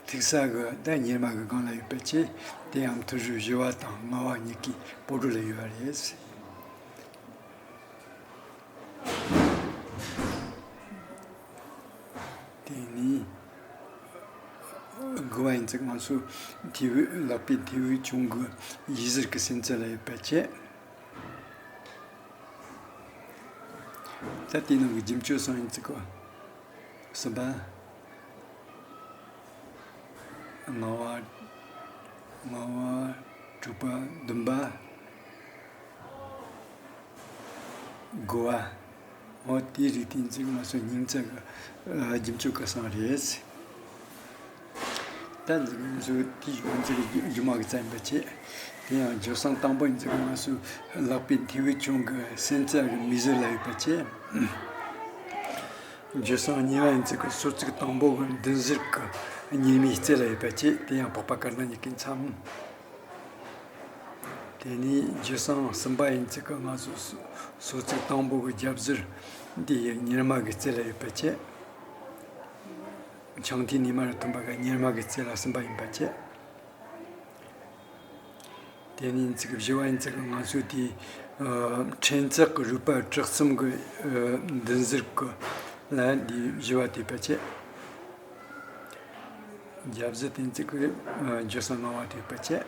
ཐིག་ས་གི་ད་གཉེར་མ་གི་སྒང་ལ་ཡོད་པ་ཆེ། དེ་ཡང་མཐུ་རུ་བཞི་བ་དང་ལྔ་བ་གཉིས་ཀའི་སྤོ་རོ་ལ་ཡོད་པ་རེད། དེ་ནི་དགུ་བ་ཡིན་ཚིག་ང་ཚོ་ཐེའུ་ལག་པའི་ཐེའུ་ཆུང་གི་ཡིད་གཟུར་གི་སེམས་རྩེ་ལ་ཡོད་པ་ཆེ། ད་དེའི་ནང་གི་རྒྱུ་མཆོད་སང་ཡིན་ཚིག་གོ། གསུམ་པ། ལྔ་བ། ལྔ་བ། དྲུག་པ། བདུན་པ། དགུ་བ། འོ་དེའི་རིགས་དེ་ཚིག་ང་ཚོ་སྙིང་རྩ་གི་རྒྱུ་མཆོད་གི་སང་རེད། ད་འཛིན་ཚུལ་དེའི་ཡོངས་འཛིན་སྒྱུ་མ་གི་རྩ་ཡིན་པ་བྱས། དེ་ཡང་སྒྱུ་སྲང་དང་པོ་ཡིན་ཚུལ་ང་ཚོའི་ལག་པའི་ཐེའུ་ཆུང་གི་སེམས་རྩ་གི་མིག་ཟུར་ལ་ཡོད་པ་བྱས། སྒྱུ་སྲང་གཉིས་པ་ཡིན་ཚུལ་གི་སོ་ཚིགས་དང་པོ་གི་མདུན་ཟུར་གི་གཉེར་མའི་རྩེ་ལ་ཡོད་པ་བྱས། དེ་ཡང་པགས་པ་དཀར་ནག་གཉིས་ཀའི་མཚམས། དེ་ནས་སྒྱུ་སྲང་གསུམ་པ་ཡིན་ཚུལ་གི་ང་ཚོ་སོ་ཚིགས་དང་པོ་གི་རྒྱབ་ཟུར་འདི་ཡི་གཉེར་མ་གི་རྩེ་ལ་ཡོད་པ་བྱས། ཆང་ཐིག་ནས་མར་ཐོན་པ་གི་གཉེར་མ་གི་རྩེ་ལ་གསུམ་པ་ཡིན་པ་བྱས། དེ་ནས་ཚིག་བཞི་བ་ཡིན་ཚིག་ང་ཚོས་དེ་ཕྲེང་ཚེག་གི་རུས་པ་གྲི་གསུམ་གི་མདུན་ཟུར་གི་ལ་འདི་བཞི་བ་དེ་པ་བྱས། རྒྱབ་ཟུར་དེ་ཚིག་གི་རྒྱུ་སྲང་ལྔ་བ་དེ་པ་བྱས།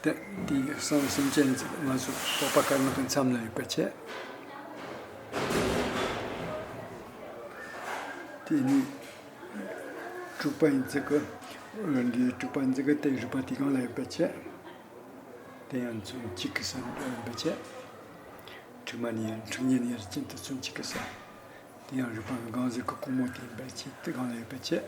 དེ་དེའི་གསང་སེམས་ཅན་ང་ཚོ་པགས་པ་དཀར་ནག་གི་མཚམས་ལ་ཡོད་པ་བྱས། དེ་ནས་དྲུག་པ་ཡིན་ཚིག་གི་འདིའི་དྲུག་པ་ཡིན་ཚིག་གི་དེ་རུས་པ་དེ་སྒང་ལ་ཡོད་པ་བྱས། དེ་ཡང་མཚོན་གཅིག་གི་ས་ཡོད་པ་བྱས། འཁྲིག་མ་ནས་འཁྲིག་ཉེ་ནས་རྐྱེན་དུ་མཚོན་གཅིག་གི་ས། དེ་ཡང་རུས་པ་གི་སྒང་ཟེར་གི་གོང་མོ་དེ་ཡིན་པ་བྱས། དེ་སྒང་ལ་ཡོད་པ་བྱས།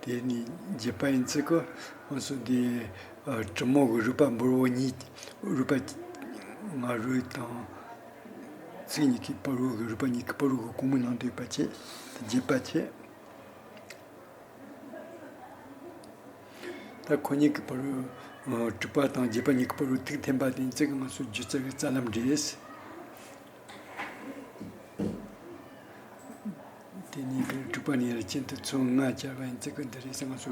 དེ་ནས་བརྒྱད་པ་ཡིན་ཚིག་གི་ང་ཚོ་འདི་གྲུ་མོ་གི་རུས་པ་འབུར་བོ་གཉིས། རུས་པ་ང་རོས་དང་ཚིགས་གཉིས་ཀྱི་བར་བོ་གི་རུས་པ་གཉིས་ཀྱི་བར་བོ་གི་གོང་མའི་ནང་དུ་ཡོད་པ་བྱས། བརྒྱད་པ་བྱས། ད་ཁོ་གཉིས་ཀྱི་བར་བོ་དྲུག་པ་དང་བརྒྱད་པ་གཉིས་ཀྱི་བར་བོ་ཐིག་འཐེན་པ་དེ་ཚིག་ང་ཚོ་སྒྱུ་རྩལ་གྱི་རྩ་ལམ་རེད། དེ་ནས་དྲུག་པ་ནས་རྐྱེན་དུ་མཚོན་ལྔ་བྱས་པ་ཡིན་ཚིག་གི་འདི་རེད། ང་ཚོ་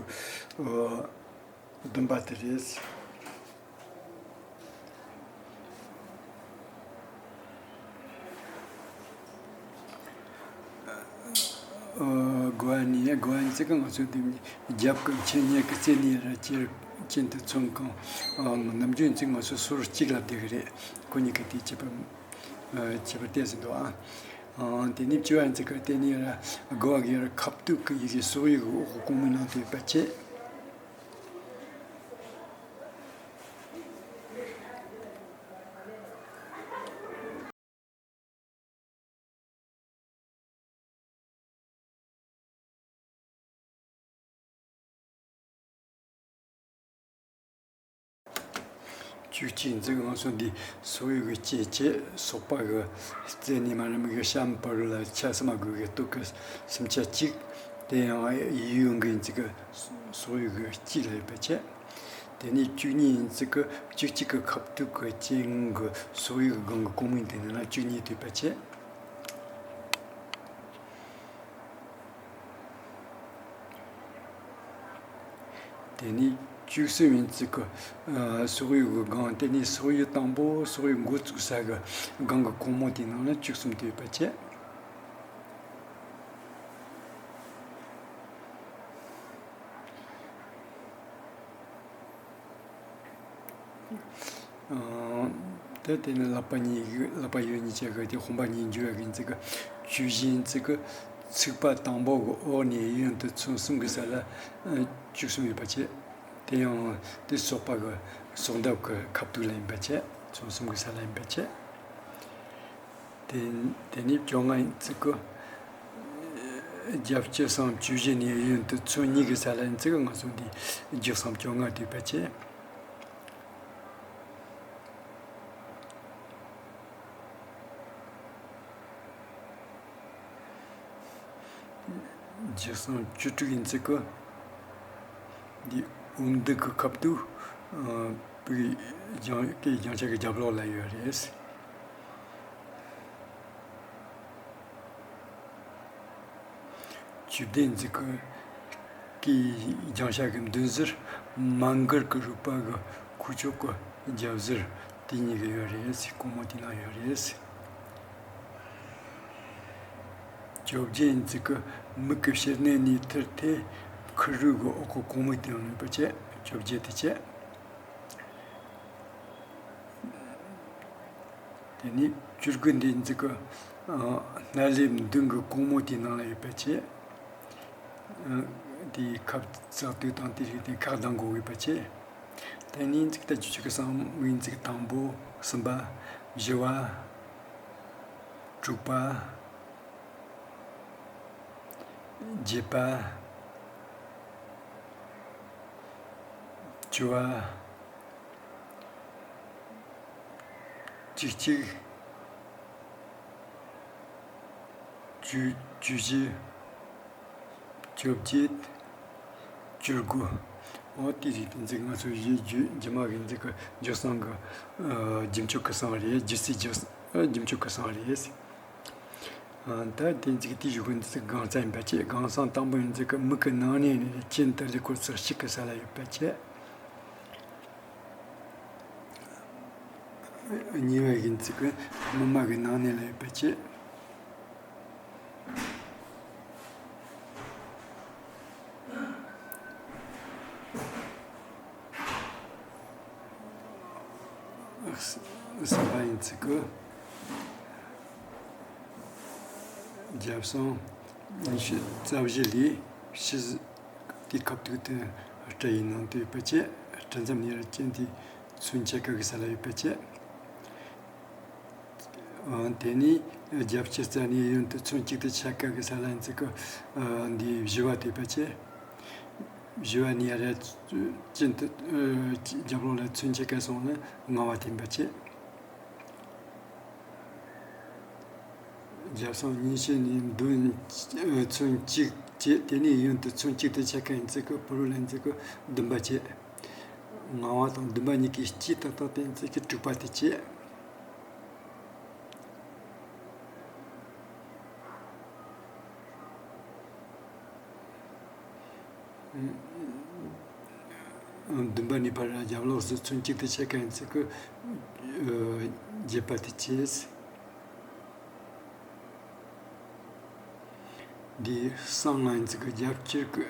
བདུན་པ་དེ་རེད། དགུ་བ་ནས་དགུ་བ་ནས་ཚིག་གི་ང་ཚོ་འདི་རྒྱབ་ཀྱི་མཆན་གཉིས་ཀྱི་རྩེ་ནས་ར་ཅེར་རྐྱེན་དུ་མཚོན་གང་། ནམ་རྒྱུན་ཚིག་ང་ཚོ་ཟུར་གཅིག་ལ་བསྡད་ཀྱི་རེད། ཁོ་གཉིས་ཀྱི་དེ་ཁྱད་པར་ཁྱད་པར་ཏོག་ཙམ་འདུག་ཨ། དེ་ནས་བཅུ་བ་ཚིག་གི་དེ་ནས་ར་དགུ་བ་གི་ར་ཁ་ཐུག་གི་ཡི་གེ་སོག་ཡིག་འོག་གོང་མའི་ནང་དུ་ཡོད་པ་བྱས། བཅུ་གཅིག་འཛིན་ང་ཚོ་འདི་སོག་ཡུལ་གྱི་སྐྱེས་ཆེ་སོག་པ་གི་རྩེ་ནས་མ་རམ་གི་གཤམ་བར་ལ་ཆ་སི་མ་དགོས་གི་སྟོད་གི་སུམ་ཆ་གཅིག་དེ་ཡང་ཡུལ་ཡུལ་གི་འཛིན་གི་སོག་ཡུལ་གི་སྐྱེས་ལ་ཡོད་པ་ཆེ། དེ་ནས་བཅུ་གཉིས་འཛིན་གི་བཅུ་གཅིག་གི་ཁ་ཐུག་གི་སྐྱེས་གི་སོག་ཡུལ་གི་སྒང་གི་གོང་མིང་དེ་ནས་ན་བཅུ་གཉིས་ཐུབ་པ་ཆེ། དེ་ནས་བཅུ་གསུམ་ཡིན་ཚིག་གི་སོག་ཡུལ་གི་སྒང་དེ་ནས་སོག་ཡུལ་དང་པོ་སོག་ཡུལ་འགོ་བཙུགས་ས་གི་སྒང་གི་གོང་མོ་དེའི་ནང་ན་བཅུ་གསུམ་དེ་ཡོད་པ་བྱས། ཨ། དེ་དེ་ནི་ལག་པ་གཉིས་ཀྱི་ལག་པ་ཡོད་གཉིས་ཆ་གི་དེ་དཔུང་པ་གཉིས་འཇུ་བ་གི་ཚིག་གི་བཅུ་བཞི་ཚིག་གི་ཚིག་པ་དང་པོ་གི་འོག་ནས་གཡོན་དུ་ཚོན་གསུམ་གི་ས་ལ་ཨ་བཅུ་གསུམ་ཡོད་པ་བྱས། དེ་ཡང་དེ་སོག་པ་གི་སོག་འདབ་གི་ཁ་ཐུག་ལ་ཡིན་པ་བྱས། ཚོན་གསུམ་གི་ས་ལ་ཡིན་པ་བྱས། དེ་དེ་ནས་བཅོ་ལྔ་ཡིན་ཚིག་གི་རྒྱབ་ལྕེ་སང་བཅུ་བཞི་ནས་གཡོན་དུ་ཚོན་གཉིས་ཀྱི་ས་ལ་ཡིན་ཚིག་གི་ང་ཚོ་འདི་རྒྱག་སང་བཅོ་ལྔ་དུས་པ་བྱས། རྒྱག་སང་བཅུ་དྲུག་ཡིན་ཚིག་གི་འདི་འོམ་འདི་གི་ཁབ་ཏུ་པུའི་ལྗང་སྐེའི་ལྗང་ཆ་གི་རྒྱབ་ལོགས་ལ་ཡོད་རེད། བཅུ་བདུན་འཛིན་གི་སྐེའི་ལྗང་ཤ་གི་མདུན་ཟུར་མ་མགར་གི་རུས་པ་གི་ཁུ་བྱུག་གི་རྒྱབ་ཟུར་དེ་གཉིས་ཀ་ཡོད་རེད་ཟེར། གོང་མོ་དེ་ན་ཡོད་རེད་ཟེར། བཅོ་བརྒྱད་འཛིན་གི་མིག་གི་ཕྱི་སྣེ་ནས་ཐིལ་ཏེ་ཁུ་རུས་གི་འོག་གི་གོང་མོ་དེ་ཡང་ཡོད་པ་བྱས། བཅོ་བརྒྱད་དེ་བྱས། དེ་ནས་བཅུ་དགུ་འདི་འཛིན་གི་སྣ་ལེབ་མདུན་གི་གོང་མོ་དེའི་ནང་ལ་ཡོད་པ་བྱས། དེའི་ཁབ་ཙག་དུས་དང་དེ་རིགས་དེ་ཁག་གདང་གོ་ཡོད་པ་བྱས། དེ་ནས་འཛིན་གི་ད་བཅུ་གཅིག་གི་སང་མིག་འཛིན་གི་དང་པོ། གསུམ་པ། བཞི་བ། དྲུག་པ། བརྒྱད་པ། བཅུ་བ། བཅུ་གཅིག་བཅུ་བཅུ་བཞི། བཅོ་བརྒྱད། བཅུ་དགུ། འོ་དེ་རིགས་དེ་འཛིན་ང་ཚོ་གཞི་རྒྱུ་རྒྱུ་མ་གི་འཛིན་གི་རྒྱུ་སང་གི་རྒྱུ་མཆོག་གི་སང་རེད། རྒྱུ་སའི་རྒྱུ་རྒྱུ་མཆོག་གི་སང་རེད། ད་དེ་འཛིན་དེ་བཞུགས་གི་འཛིན་གང་ས་ཡིན་པ་བྱས། གང་སང་དང་པོ་ཡིན་འཛིན་གི་མིག་གི་ནང་ནས་ནས་གྱེན་དུ་ལི་ཁོ་ཚག་ཞིག་གི་ས་ལ་ཡོད་པ་བྱས། གཉིས་པ་ཡིན་ཚིག་གི་སྨིན་མ་གི་ནང་ནས་ལ་ཡོད་པ་བྱས། གསུམ་པ་ཡིན་ཚིག་གི་རྒྱབ་སང་རྩ་བཞི་ལས་ཕྱི་དེའི་ཁ་ཐུག་དེ་སྤྲ་ཡི་ནང་དུ་ཡོད་པ་བྱས། སྤྲ་མཚམས་ནས་ར་ཅན་དེ་ཚོན་ཆ་ག་གི་ས་ལ་ཡོད་པ་བྱས། དེ་ནས་རྒྱབ་ལྕེ་རྩ་ནས་གཡོན་དུ་ཚོན་གཅིག་ཏུ་ཆ་ག་གི་ས་ལ་ཡིན་ཚིག་གི་འདིའི་བཞི་བ་དེ་ཡོད་པ་བྱས། བཞི་བ་ནས་ར་ཅན་དུ་རྒྱབ་ལོགས་ལ་ཚོན་ཆ་ག་སོང་ན་ལྔ་བ་དེ་ཡིན་པ་བྱས། རྒྱབ་སང་གཉིས་ཕྱེད་ནས་མདུན་ཚོན་གཅིག་བྱས། དེ་ནས་གཡོན་དུ་ཚོན་གཅིག་ཏུ་ཆ་ག་ཡིན་ཚིག་གི་ཕུ་རུ་ལེན་ཚིག་གི་བདུན་པ་བྱས། ལྔ་བ་དང་བདུན་པ་གཉིས་ཀྱི་སྤྱི་ཏག་ཏག་བསྟན་ཚིག་གི་དྲུག་པ་དེ་བྱས། བདུན་པ་ནས་ཕར་རྒྱབ་ལོགས་སུ་ཚོན་གཅིག་ཏུ་ཆ་ག་ཡིན་ཚིག་གི་བརྒྱད་པ་དེ་བྱས། འདི་གསང་ང་ཡིན་ཚིག་གི་རྒྱབ་ཕྱི་གི་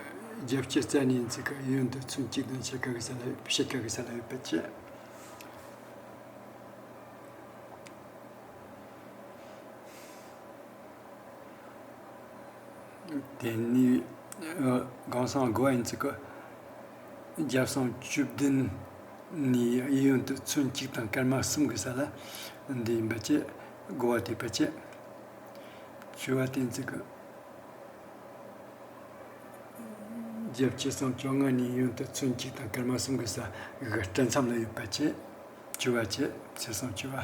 རྒྱབ་ཕྱི་རྩ་ནས་ཡིན་ཚིག་གི་གཡོན་དུ་ཚོན་གཅིག་དང་ཕྱེད་ཀ་གི་ས་ལ་ཕྱེད་ཀ་གི་ས་ལ་ཡོད་པ་བྱས། དེ་ནས་གང་སང་དགུ་བ་ཡིན་ཚིག་གི་རྒྱབ་སང་བཅུ་བདུན་ནས་གཡོན་དུ་ཚོན་གཅིག་དང་སྐར་མ་གསུམ་གི་ས་ལ་འདི་ཡིན་པ་བྱས། དགུ་བ་དེ་པ་བྱས། བཅུ་བ་དེ་ཚིག་གི་རྒྱབ་ཕྱི་སང་བཅོ་ལྔ་ནས་གཡོན་དུ་ཚོན་གཅིག་དང་སྐར་མ་གསུམ་གི་ས་གི་སྤྲ་མཚམས་ལ་ཡོད་པ་བྱས། བཅུ་པ་བཅས་ཚེས་སུམ་ཅུ་པ།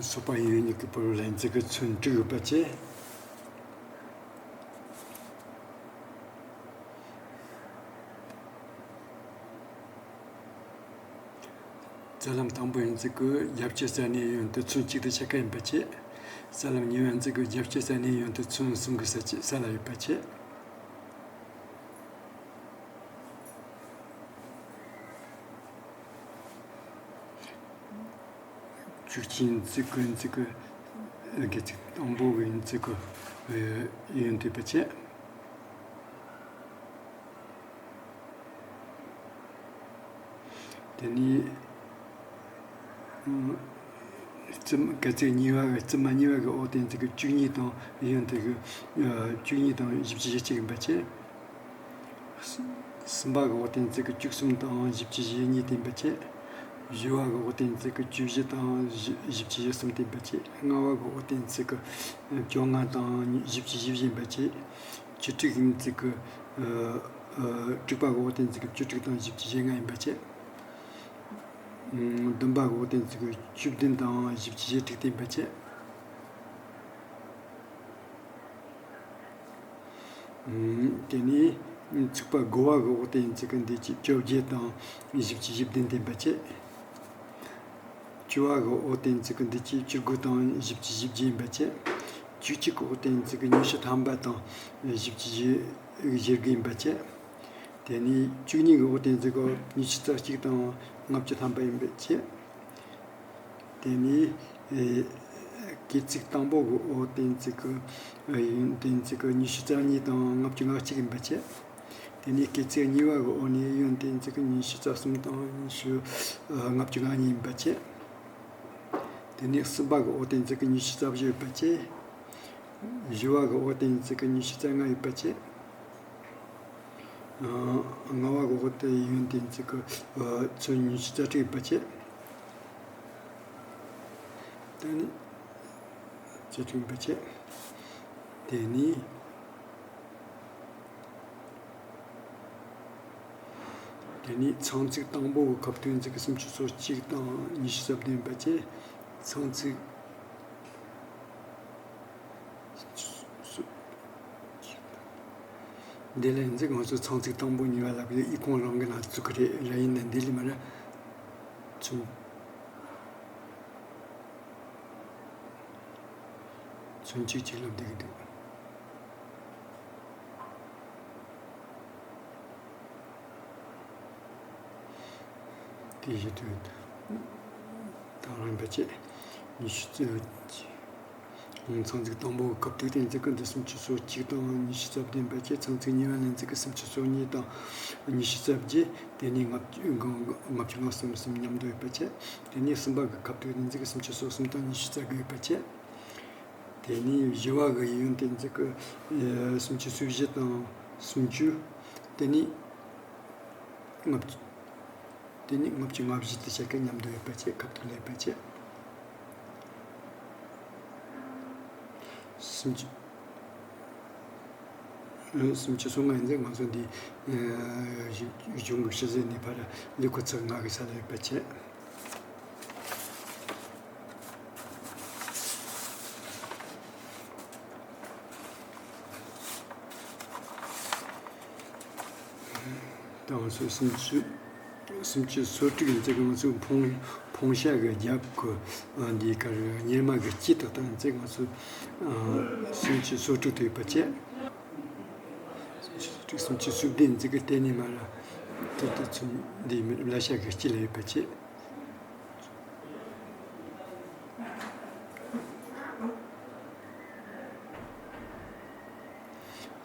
སོགས་པ་ཡིན་ཡོད་གཉིས་ཀྱི་བར་ལ་ཡིན་ཚིག་གི་ཚོན་དྲུག་ཡོད་པ་བཅས། རྩ་ལམ་དང་པོ་ཡིན་ཚིག་གི་རྒྱབ་ཀྱི་རྩ་ནས་ཡོན་དུ་ཚོན་གཅིག་ཏུ་ཆ་ཁ་ཡིན་པ་བཅས། རྩ་ལམ་གཉིས་པ་ཡིན་ཚིག་གི་རྒྱབ་ཀྱི་རྩ་ནས་ཡོན་དུ་ཚོན་གསུམ་གྱི་ས་ཆ་ས་ལ་ཡོད་པ་བཅས། བཅུ་གཅིག་ཡིན་ཚིག་གི་ཡིན་ཚིག་གི་དགེ་ཚིག་དང་པོ་གི་ཡིན་ཚིག་གི་ཡོན་དུ་ཡོད་པ་བཅས། དེ་ནས། ཨ། རྩིབ་མ་ག་ཚིག་གཉིས་པ་གི་རྩིབ་མ་གཉིས་པ་གི་འོག་དེ་ཚིག་གི་བཅུ་གཉིས་དང་ཡོན་དེ་གི་ཨ་བཅུ་གཉིས་དང་བཞི་བཅུ་ཞེ་གཅིག་ཡིན་པ་བཅས། གསུམ་པ་གི་འོག་དེ་ཚིག་གི་བཅུ་གསུམ་དང་བཞི་བཅུ་ཞེ་གཉིས་དེ་ཡིན་པ་བཅས། བཞི་པ་གི་འོག་དེ་ཚིག་གི་བཅུ་བཞི་དང་བཞི་བཅུ་ཞེ་གསུམ་དེ་ཡིན་པ་བཅས། ལྔ་པ་གི་འོག་དེ་ཚིག་གི་བཅོ་ལྔ་དང་བཞི་བཅུ་ཞེ་བཞི་ཡིན་པ་བཅས། བཅུ་དྲུག་ཡིན་ཚིག་གི་ཨ་ཨ་དྲུག་པ་གི་འོག་དེ་ཚིག་གི་བཅུ་དྲུག་དང་བཞི་བཅུ་ཞེ་ལྔ་ཡིན་པ་བཅས། བདུན་པ་གི་འོག་དེ་ཚིག་གི་བཅུ་བདུན་དང་བཞི་བཅུ་ཞེ་དྲུག་དེ་ཡིན་པ་བཅས། དེ་ནས་ཚིག་པ་དགུ་པ་གི་འོག་དེ་ཚིག་གི་འདི་ཅི་བཅོ་བརྒྱད་དང་བཞི་བཅུ་ཞེ་བདུན་དེ་ཡིན་པ་བཅས། བཅུ་པ་གི་འོག་དེ་ཚིག་གི་འདི་ཅི་བཅུ་དགུ་དང་བཞི་བཅུ་ཞེ་བརྒྱད་ཡིན་པ་བཅས། བཅུ་གཅིག་གི་འོག་དེ་ཚིག་གི་ཉི་ཤུ་ཐམ་པ་དང་བཞི་བཅུ་ཞེ་དགུ་ཡིན་པ་བཅས། དེ་ནས་བཅུ་གཉིས་ཀྱི་འོག་དེ་ཚིག་གི་ཉི་ཤུ་རྩ་གཅིག་དང་ལྔ་བཅུ་ཐམ་པ་ཡིན་པ་བཅས། དེ་ནས་ཨེ་སྐེ་ཚིག་དང་པོ་གི་འོག་དེ་ཚིག་གི་ཨེ་ཡོན་དེ་ཚིག་གི་ཉི་ཤུ་རྩ་གཉིས་དང་ལྔ་བཅུ་ང་གཅིག་ཡིན་པ་བཅས། དེ་ནས་སྐེ་ཚིག་གཉིས་པ་གི་འོག་ནས་ཡོན་དེ་ཚིག་གི་ཉི་ཤུ་རྩ་གསུམ་དང་ཉི་ཤུ་ཨ་ལྔ་བཅུ་ང་གཉིས་ཡིན་པ་བཅས། དེ་ནས་གསུམ་པ་གི་འོག་དེ་ཚིག་གི་ཉི་ཤུ་རྩ་བཞི་ཡོད་པ་བཅས། བཞི་པ་གི་འོག་དེ་ཚིག་གི་ཉི་ཤུ་རྩ་ལྔ་ཡོད་པ་བཅས། ལྔ་པ་གི་འོག་དེ་ཡོན་དེ་ཚིག་གི་ཚོན་ཉི་ཤུ་རྩ་དྲུག་ཡོད་པ་བཅས། དེ་ནས་རྩ་དྲུག་ཡོད་པ་བཅས། དེ་ནས། དེ་ནས་ཚང་ཚིག་དང་པོ་གི་ཁ་ཐུག་ཚིག་གི་སུམ་ཅུ་སོ་གཅིག་དང་ཉི་ཤུ་རྩ་བདུན་པ་བཅས། ཚང་ཚིག་འདི་ལ་ཡིན་ཚིག་ང་ཚོ་ཚང་ཚིག་དང་པོ་གཉིས་པ་ལབ་ཡོད། ཨི་ཁུང་རང་གི་ནང་བཙུགས་ཀྱི་རེད། ར་ཡིན་ན་འདི་ལས་མ་ར་ཚུན། ཚོན་གཅིག་གཅིག་ལ་འདེགས་འདུག་དེ་བཞིན་དུ་དང་རིམ་པ་བཅས་ཉི་ཤུ་རྩ་གཅིག་ཚང་ཚིག་དང་པོ་སྐབས་དུས་དེ་ཚིག་གི་འདི་སུམ་ཅུ་སོ་གཅིག་དང་ཉི་ཤུ་རྩ་བདུན་པ་བཅས། ཚང་ཚིག་གཉིས་པ་ལན་ཚིག་གི་སུམ་ཅུ་སོ་གཉིས་དང་ཉི་ཤུ་རྩ་བརྒྱད། དེ་ནས་ལྔ་བཅུ་ལྔ་བཅུ་ང་གསུམ་གསུམ་མཉམ་དུ་ཡོད་པ་བཅས། དེ་ནས་གསུམ་པ་གི་སྐབས་དུས་དེ་ཚིག་གི་སུམ་ཅུ་སོ་གསུམ་དང་ཉི་ཤུ་རྩ་དགུ་ཡོད་པ་བཅས། དེ་ནས་བཞི་པ་གི་ཡིད་ཡོན་ཏན་ཚིག་གི་སུམ་ཅུ་སོ་བཞི་དང་སུམ་ཅུ། དེ་ནས་ལྔ་བཅུ། དེ་ནས་ལྔ་བཅུ་ང་བཞི་དེ་བྱ་དགའ་མཉམ་དུ་ཡོད་པ་བཅས། ཁ་ཐུག་ལ་ཡོད་པ་བཅས། སུམ་ཅུ། སུམ་ཅུ་སོ་ལྔ་ཡིན་ཚེ་ང་ཚོ་འདི་གཞུང་གི་ཕྱི་ཟེར་ནས་ཕར་ལས་ཁོ་ཚིག་ལྔ་གི་ས་ལ་ཡོད་པ་བཅས། དང་སོ་སུམ་ཅུ། སུམ་ཅུ་སོ་དྲུག་ཡིན་ཚེ་ང་ཚོས་ཕུང་ཕུང་ཤ་གི་རྒྱབ་ཀྱི་འདི་གར་གཉེར་མ་གི་དཀྱིལ་དུ་བཏང་ཚེ་ང་ཚོས་སུམ་ཅུ་སོ་དྲུག་ཏུ་ཡོད་པ་བཅས། སུམ་ཅུ་སོ་དྲུག་སུམ་ཅུ་སོ་བདུན་ཡིན་ཚེ་གི་གཏན་ནས་མ་ར་དེ་དུ་ཚུན་འདི་མི་བླ་ཤ་གི་དཀྱིལ་ལ་ཡོད་པ་བཅས།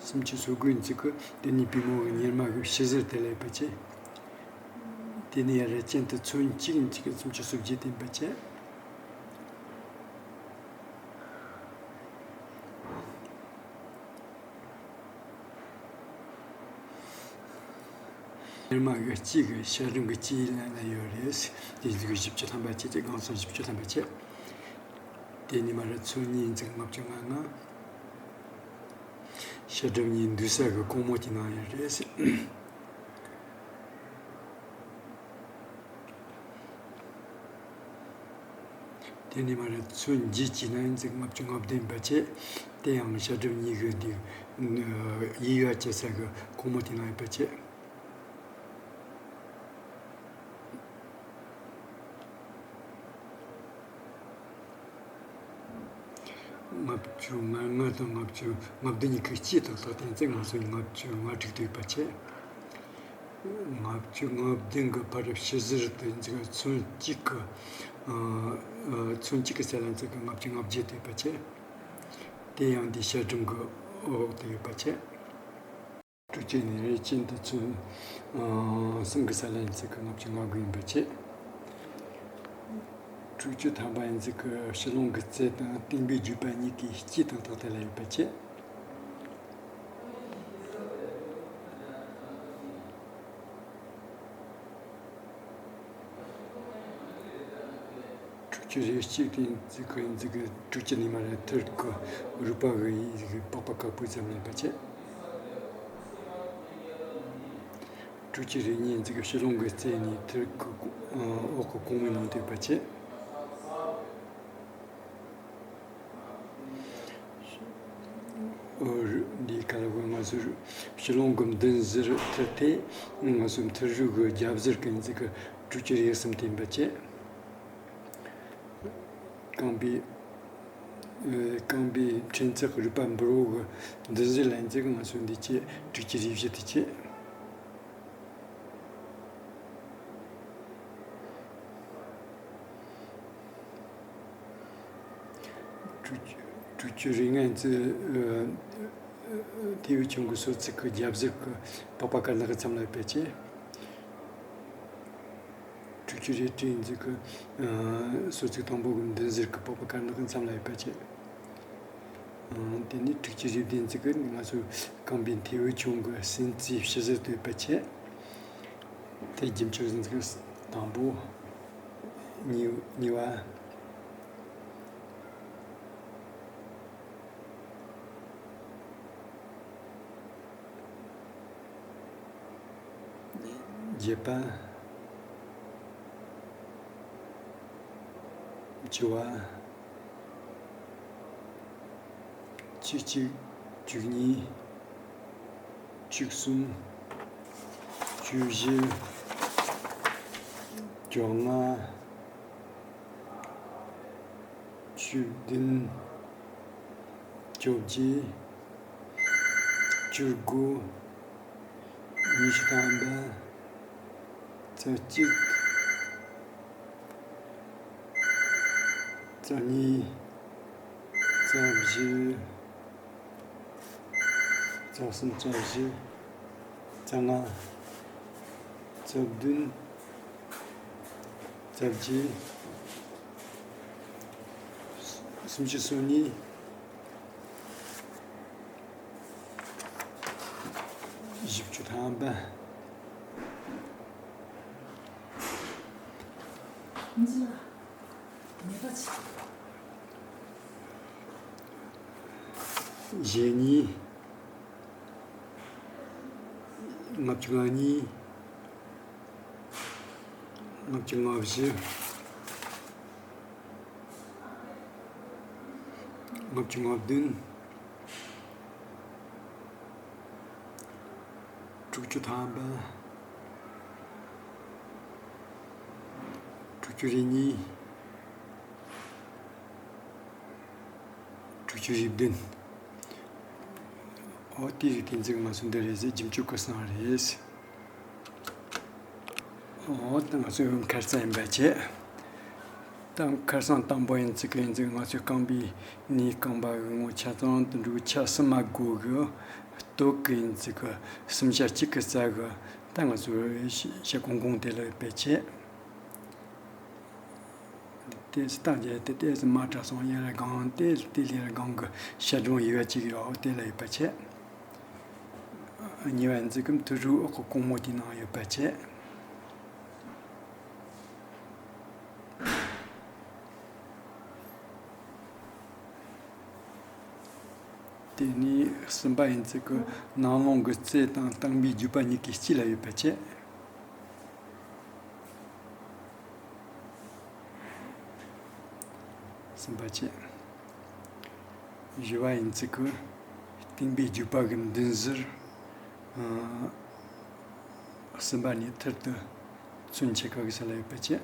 སུམ་ཅུ་སོ་དགུ་ཡིན་ཚིག་གི་དེ་ནས་པུས་མོ་གི་གཉེར་མ་གི་ཕྱི་ཟུར་དེ་ལ་ཡོད་པ་བཅས། དེ་ནས་ཡ་ར་ཅན་དུ་ཚོན་གཅིག་ཡིན་ཚིག་གི་སུམ་ཅུ་སོ་བརྒྱད་དེ་ཡིན་པ་བཅས། གཉེར་མ་གི་གཅིག་གི་ཤ་རུམ་གི་གཅིག་ལ་ན་ཡོད་རེད། དེ་ཚིག་གི་བཞི་བཅུ་ཐམ་པ་བཅས་ཀྱི་སྒང་ཚང་བཞི་བཅུ་ཐམ་པ་བཅས། དེ་ནས་མ་ར་ཚོན་གཉིས་ཡིན་ཚིག་ལྔ་བཅུ་ང་ལྔ། བཤད་སྒྲུབ་གཉིས་འདུས་ས་གི་གོང་མ་དེ་ནང་ཡོད་རེད། དེ་ནས་མར་མཚོན་བརྗོད་ཀྱི་ན་ཡིན་ཚིག་ལྔ་བཅུ་ང་བདུན་པ་བྱས། དེ་ཡང་བཤད་སྒྲུབ་གཉིས་ཀྱི་དེ་ཡིག་ཡ་བྱེད་ས་གི་གོང་མ་དེ་ནང་ཡོད་པ་བྱས། ལྔ་བཅུ་ང་ལྔ་དང་ལྔ་བཅུ་ང་བདུན་གཉིས་ཀྱི་སྤྱི་ཏག་ཏག་དེ་ཚེ་ང་ཚོ་ལྔ་བཅུ་ང་དྲུག་ཏུ་ཡོད་པ་བྱས། ལྔ་བཅུ་ང་བདུན་གྱི་ཕ་རབས་བྱི་ཟུར་དུ་འཛིན་ཚོན་གཅིག་གི་ཚོན་གཅིག་གི་ཚད་ལ་འཛིན་ཚིག་ལྔ་བཅུ་ང་བརྒྱད་དུ་ཡོད་པ་བྱས། དེ་ཡང་འདི་བཤད་སྒྲུབ་ཀྱི་འོག་ཏུ་ཡོད་པ་བྱས། དྲུག་ཅུ་ནས་རེ་ཅན་དུ་ཚོན་གསུམ་གྱི་ས་ལ་ཡིན་ཚིག་གི་ལྔ་བཅུ་ང་དགུ་ཡིན་པ་བྱས། དྲུག་ཅུ་ཐམ་པ་ཡིན་ཚིག་གི་ཕྱི་ལོང་གི་རྩལ་དང་བསྟན་པའི་བརྒྱུད་པ་གཉིས་ཀྱི་སྤྱི་དང་རྟགས་དེ་ལ་ཡོད་པ་བྱས། དྲུག་ཅུ་རེ་གཅིག་དེ་འཛི་གི་འཛི་གི་དྲུག་ཅུ་ནས་མར་ཐུར་གི་རུས་པ་གི་ཡི་གི་པགས་པ་དཀར་པོའི་ཙམ་ལེན་པ་བྱེད། དྲུག་ཅུ་རེ་གཉིས་འཛི་གི་ཕྱི་ལོང་གི་རྩེ་ནས་ཐུར་གི་འོག་གི་གོང་མའི་ནང་དུ་ཡོད་པ་བྱེད། འདིའི་ཁ་ལ་གོ་ང་ཚོ་ཕྱི་ལོང་གི་མདུན་ཟུར་ཐུར་དེ་ང་ཚོ་ཐུར་རུས་གི་རྒྱབ་ཟུར་གི་འཛི་གི་དྲུག་ཅུ་རེ་གསུམ་དེ་ཡིན་པ་བྱེད། རྐང་པའི། ཨ། རྐང་པའི་ཕྲན་ཚེགས་རུས་པ་འབུར་བོ་གི་མདུན་ཟུར་ལ་འཛེགས་ང་ཚོ་འདི་བྱེད་དྲུག་ཅུ་རེ་བཞི་དེ་བྱེད། དྲུག་ཅུ་དྲུག་ཅུ་རེ་ལྔ་འཛེགས། ཨ། ཐེའུ་ཆུང་གི་སོ་ཚིགས་ཀྱི་རྒྱབ་ཟུར་གྱི་པགས་པ་དཀར་ནག་གི་མཚམས་ལ་ཡོད་པ་བྱེད། དྲུག་ཅུ་རེ་དྲུག་འཛེགས་གི། ཨ། སོ་ཚིགས་དང་པོ་གི་མདུན་ཟུར་གི་པགས་པ་དཀར་ནག་གི་མཚམས་ལ་ཡོད་པ་བྱེད། ཨ། དེ་ནས་དྲུག་ཅུ་རེ་བདུན་འཛེགས་གི་ང་ཚོའི་རྐང་པའི་ཐེའུ་ཆུང་གི་སྲིན་རྩའི་ཕྱི་ཟུར་དུ་ཡོད་པ་བྱེད། དེ་རྒྱུན་ཆགས་འཛེགས་གི་དང་པོ། གཉིས་གཉིས་པ། བརྒྱད་པ། བཅུ་པ། བཅུ་གཅིག་བཅུ་གཉིས། བཅུ་གསུམ། བཅུ་བཞི། བཅོ་ལྔ། བཅུ་བདུན། བཅོ་བརྒྱད། བཅུ་དགུ། ཉི་ཤུ་ཐམ་པ། རྩ་གཅིག་རྩ་གཉིས། རྩ་བཞི། རྩ་གསུམ། རྩ་བཞི། རྩ་ལྔ། རྩ་བདུན། རྩ་བརྒྱད། སུམ་ཅུ་སོ་གཉིས། བཞི་བཅུ་ཐམ་པ། ཞེ་གཉིས། ལྔ་བཅུ་ང་གཉིས། ལྔ་བཅུ་ང་བཞི། ལྔ་བཅུ་ང་བདུན། དྲུག་ཅུ་ཐམ་པ། དྲུག་ཅུ་རེ་གཉིས། དྲུག་ཅུ་རེ་བདུན། འོ་དེ་རིགས་དེ་འཛེགས་ང་ཚོ་འདི་རེད་ཟེར་རྒྱུན་སྤྱོད་ཀྱི་སང་རེད། འོ་ད་ང་ཚོའི་ཁར་སང་ཡིན་པ་བྱས། ད་ཁར་སང་དང་པོ་ཡིན་ཚིག་ཡིན་ཚིག་ང་ཚོའི་རྐང་པའི་ནས་རྐང་པ་གི་ངོ་ཆ་ཚང་དུ་འགྲོ་ཆ་གསུམ་མ་དགོས་གི། སྟོད་གི་ཡིན་ཚིག་གི་གསུམ་ཆ་གཅིག་གི་རྩ་གི་ད་ང་ཚོའི་ཤ་གོང་གོང་དེ་ལ་ཡོད་པ་བྱས། ཏོག་ཙམ་བཏང་རྗེས་དེ་ཏོག་ཙམ་མ་དྲག་སོང་། ཡར་སྒང་དེ་དེ་ལས་སྒང་གི་ཤ་སྒྲོམ་ཡོད་པ་ཅིག་ཡོད། དེ་ལ་ཡོད་པ་བྱས། གཉིས་པ་འཛིན་ཀུན་ཐུ་རུ་འོག་གི་གོང་མོ་དེ་ནང་ཡོད་པ་བྱས། དེ་ནས་གསུམ་པ་ཡིན་ཚིག་གི་ནང་ལོང་གི་རྩེ་དང་བརྟེན་པའི་བརྒྱུད་པ་གཉིས་ཀའི་དཀྱིལ་ལ་ཡོད་པ་བྱས། གསུམ་པ་བྱས། བཞི་བ་ཡིན་ཚིག་གི་བརྟེན་པའི་བརྒྱུད་པ་གི་མདུན་ཟུར། གསུམ་པ་ནས་ཐུར་དུ་ཚུན་ཆད་ཁ་གི་ས་ལ་ཡོད་པ་བྱས།